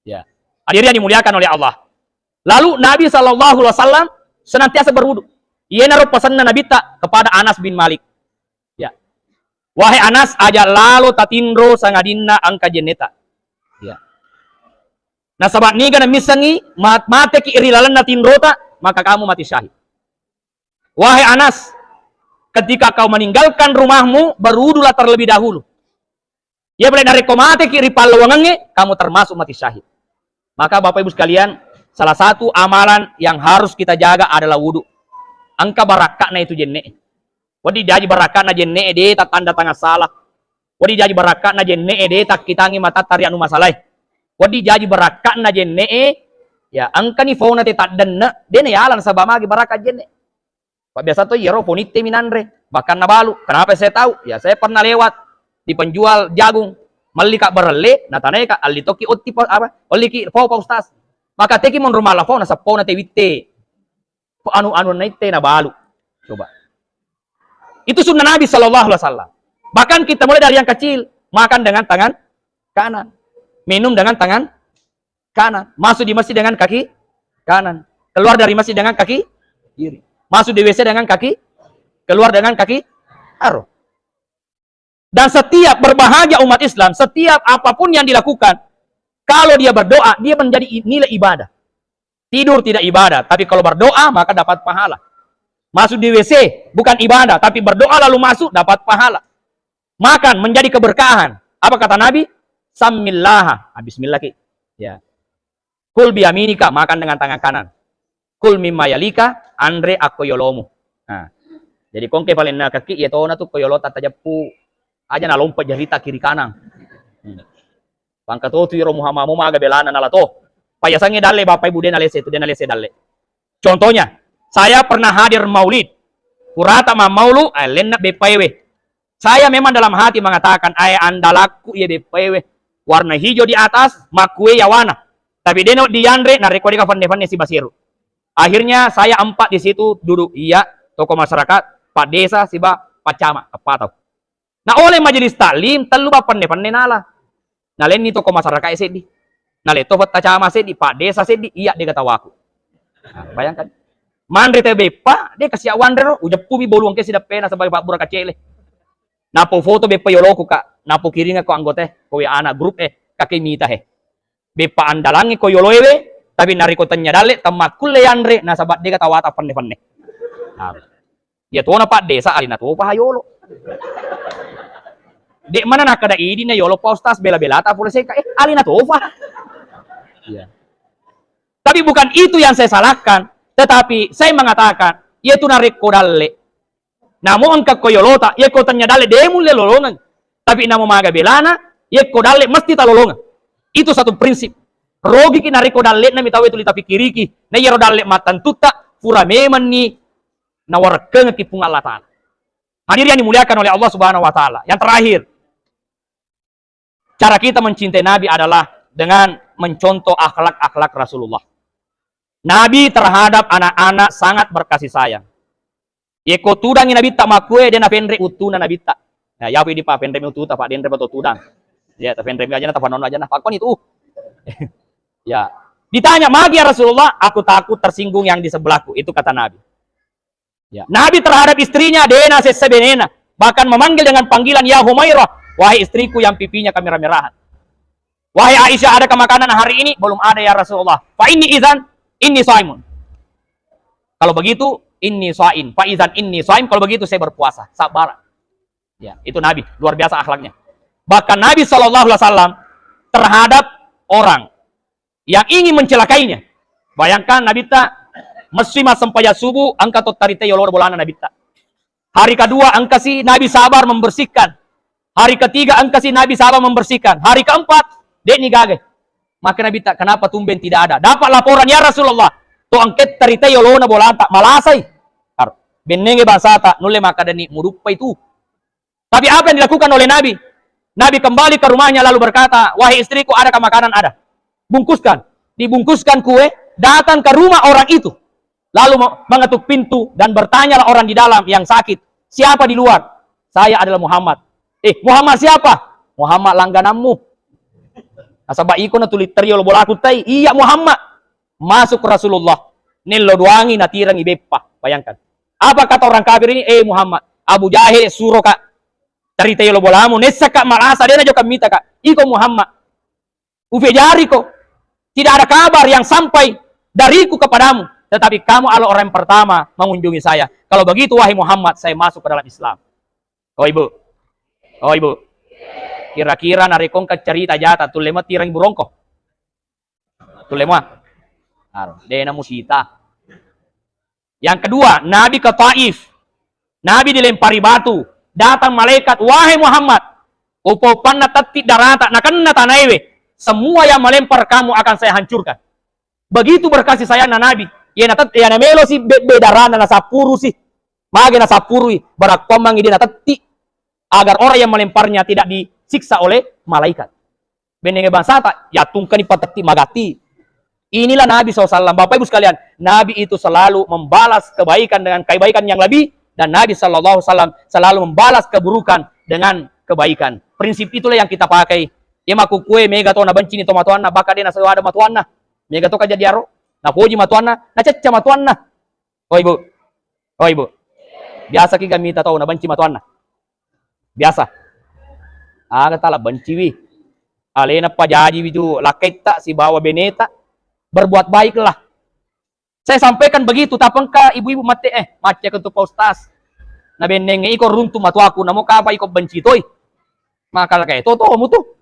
Ya. Hadirin yang dimuliakan oleh Allah. Lalu Nabi Shallallahu Alaihi Wasallam senantiasa berwudu. Iyanaro pesanna Nabitta kepada Anas bin Malik. Ya. Wahai Anas, aja lalo tatinro sangadinna engka jenneta. Ya. Nasaba niga namissengi mat-, mateki ri lalenna tinrota, maka kamu mati syahid. Wahai Anas, ketika kau meninggalkan rumahmu, berwudulah terlebih dahulu. Iya pale narekko mateki ri pallawangengnge, kamu termasuk mati syahid. Maka Bapak Ibu sekalian, salah satu amalan yang harus kita jaga adalah wudu. Engka barakka'na itu jenne. Wedding jaji barakka'na jenne, de tattanda tangan salah. Wedding jaji barakka'na jenne, de takkitangi matatta ri anu masalae. Wedding jaji barakka'na jenne, ya engkani fauna te taddenne, de nayala nasaba magi barakka jenne. Pak biasa to iyaro ponitte minanre, bahkan nabalu. Kenapa saya tahu? Ya saya pernah lewat di penjual jagung, melli ka barelle, natanai ka, alli tokki otti pa-, apa? Olli ki fau Pak Ustaz. Maka teki monro mala fau nasappo na te witte. Anu-anu naitte nabalu. Coba. Itu sunnah Nabi Shallallahu Alaihi Wasallam. Bahkan kita mulai dari yang kecil, makan dengan tangan kanan, minum dengan tangan kanan, masuk di masjid dengan kaki kanan, keluar dari masjid dengan kaki kiri, masuk di W C dengan kaki, keluar dengan kaki aro. Dan setiap berbahagia umat Islam, setiap apapun yang dilakukan, kalau dia berdoa, dia menjadi i-, nilai ibadah. Tidur tidak ibadah, tapi kalau berdoa maka dapat pahala. Masuk di W C bukan ibadah, tapi berdoa lalu masuk dapat pahala. Makan menjadi keberkahan. Apa kata Nabi? Sammillaha. Ah, bismillah ki. Ya. Kul biyaminika, makan dengan tangan kanan. Kul mimma yalika, anre akko yolomu. Nah. Jadi kongke palenna kaki iya tona tu ko yolo tajeppu. Aja nalompa jarita kiri kanan. Hmm. Pangka to tu iro Muhammad mo maga belana nala to. Payasangnge dalle Bapak Ibu de nalese tu, de nalese dalle. Contohnya, saya pernah hadir maulid. Purata mammaulu, eh, lenna beppaewe. Saya memang dalam hati mengatakan, "Ae andalakku iye beppaewe. Warna hijau di atas, makkue yawana. Tapi deno dianre, narekko deka fenne-fenne sibaseru." Akhirnya saya empat di situ duduk, iya, tokoh masyarakat, Pak Desa, siba Pak Camat, eppa tau. Na oleh majelis taklim, tellu ba penne-penne nala. Nalenni tokoh masyarakat seddi. Nale to Pak Camat seddi, Pak Desa seddi, iya dega tawaku. Nah, bayangkan. Manre te beppa, de kasi awanre ro, ujeppu mi boluang ke sideppena sebagai Pak Bura kacele. Napo foto beppa yoloku, Kak. Napo kiringa ko anggota, ko W A na grup, eh, kake mita he. Beppa andalangnge ko yoloewe, tapi nariko tennya dalle, temmakkulle yanre, nasaba dega tawata penne-penne. Nah. Iya tona Pak Desa, alina topa ha yolo. Dek mana nakkeda idinna yolo Pak Ustaz, bela-belata pole sengka, eh, alina topa. Iya. Tapi bukan itu yang saya salahkan, tetapi saya mengatakan, iya tu narekko dalle. Namo engka ko yolota, iya ko tennya dalle, de mulle lolongeng. Tapi namo maga belana, iya ko dalle mesti talolongeng. Itu satu prinsip. Rogiki narekko dalle'na mi tau tuli tapikkiriki. Na iyaro dalle mattantutta, pura memenni nawarekkengekki Puang Allah Ta'ala. Hadirin yang dimuliakan oleh Allah Subhanahu wa Ta'ala. Yang terakhir, cara kita mencintai Nabi adalah dengan mencontoh akhlak-akhlak Rasulullah. Nabi terhadap anak-anak sangat berkasih sayang. Yeko tudangi Nabitta makkue, de napenre uttuna Nabitta. Ya, yapi di pa penremi uttuta, Pak, denre betul tudang. Ya, tapenremi aja na, tapanon aja na. Pakon itu. Ya. Ditanya, "Magi ya Rasulullah?" "Aku takut tersinggung yang di sebelahku." Itu kata Nabi. Ya, Nabi terhadap istrinya, dena sessa benena, bahkan memanggil dengan panggilan, "Ya Humairah, wahai istriku yang pipinya kemerah-merahan. Wahai Aisyah, adakah makanan hari ini?" "Belum ada ya Rasulullah." "Fa inni idzan, inni shaimun." Kalau begitu, "Inni shaim." "Fa idzan inni shaim." Kalau begitu, saya berpuasa. Sabar. Ya, itu Nabi, luar biasa akhlaknya. Bahkan Nabi Shallallahu Alaihi Wasallam terhadap orang yang ingin mencelakainya. Bayangkan Nabitta messui massempajang subuh, engka to tarite yolo bolana Nabitta. Hari kedua engkasi Nabi sabar membersihkan. Hari ketiga engkasi Nabi sabar membersihkan. Hari keempat, de'ni gagai. Maka Nabitta, "Kenapa tumben tidak ada?" Dapat laporan, "Ya Rasulullah, to engke tarite yolona bolanta, malasai." Karo, bennenge bangsata, nulle makkadani muduppai tu. Tapi apa yang dilakukan oleh Nabi? Nabi kembali ke rumahnya lalu berkata, "Wahai istriku, adakah makanan?" "Ada." "Bungkuskan." Dibungkuskan kue, datang ke rumah orang itu. Lalu me-, mengetuk pintu dan bertanyalah orang di dalam yang sakit, "Siapa di luar?" "Saya adalah Muhammad." "Eh, Muhammad siapa?" "Muhammad langgananmu." Nasaba iko natuli teri yolo bolaku tai, "Iya Muhammad." Masuk Rasulullah, nello doangi natirangi beppa. Bayangkan. Apa kata orang kafir ini? "Eh Muhammad, Abu Jahil suro ka teri tei yolo bolamu, nessa ka malasa, dena jokang mita ka. Iko Muhammad, upejariko, tidak ada kabar yang sampai dariku kepadamu, tetapi kamu adalah orang yang pertama mengunjungi saya. Kalau begitu, wahai Muhammad, saya masuk ke dalam Islam." Oh ibu, oh ibu, kira-kira narekko engka cerita jata tulle mati rang burongko? Tulle mua? Aro, dena musita. Yang kedua, Nabi ke Taif. Nabi dilempari batu. Datang malaikat, "Wahai Muhammad, upa-upanna tetti darata nakenna tanaewe. Semua yang melempar kamu akan saya hancurkan." Begitu berkasih sayangna Nabi. Iya natet-, iya namelo si be-, be darana nasappuru si. Mage nasappurui, barakkuammangi dia natetti. Agar orang yang melemparnya tidak disiksa oleh malaikat. Bennenge bangsata, yattungkani patetti magatti. Inilah Nabi sallallahu alaihi wasallam. Bapak Ibu sekalian, Nabi itu selalu membalas kebaikan dengan kebaikan yang lebih, dan Nabi sallallahu alaihi wasallam selalu membalas keburukan dengan kebaikan. Prinsip itulah yang kita pakai. Iya makkukue mega to nabencini to matoanna, baka de nasewada matoanna. Mega to kajadiaro, napoji matoanna, nacecca matoanna. Oh ibu, oh ibu, biasa ki gamita tau nabenci matoanna. Biasa. Aga tala benciwi. Alena pajajiwi tu lakkaitta sibawa beneta. Berbuat baiklah. Saya sampaikan begitu, tapengka ibu-ibu mate, eh, macca tu Pak Ustaz. Nabennenge iko runtu matuaku, namo kapa iko benci toi. Maka kayak to tomu tuh.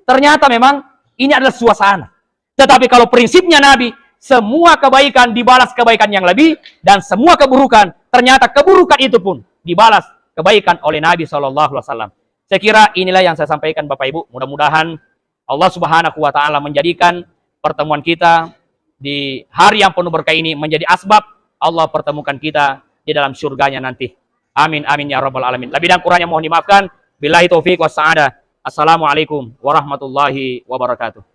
Ternyata memang ini adalah suasana. Tetapi kalau prinsipnya Nabi, semua kebaikan dibalas kebaikan yang lebih, dan semua keburukan, ternyata keburukan itu pun dibalas kebaikan oleh Nabi sallallahu alaihi wasallam. Saya kira inilah yang saya sampaikan, Bapak Ibu. Mudah-mudahan Allah Subhanahu wa Ta'ala menjadikan pertemuan kita di hari yang penuh berkah ini menjadi asbab Allah pertemukan kita di dalam surganya nanti. Amin, amin, ya rabbal alamin. Lebih dan kurangnya mohon dimaafkan. Billahi taufiq was sa'adah. Assalamualaikum warahmatullahi wabarakatuh.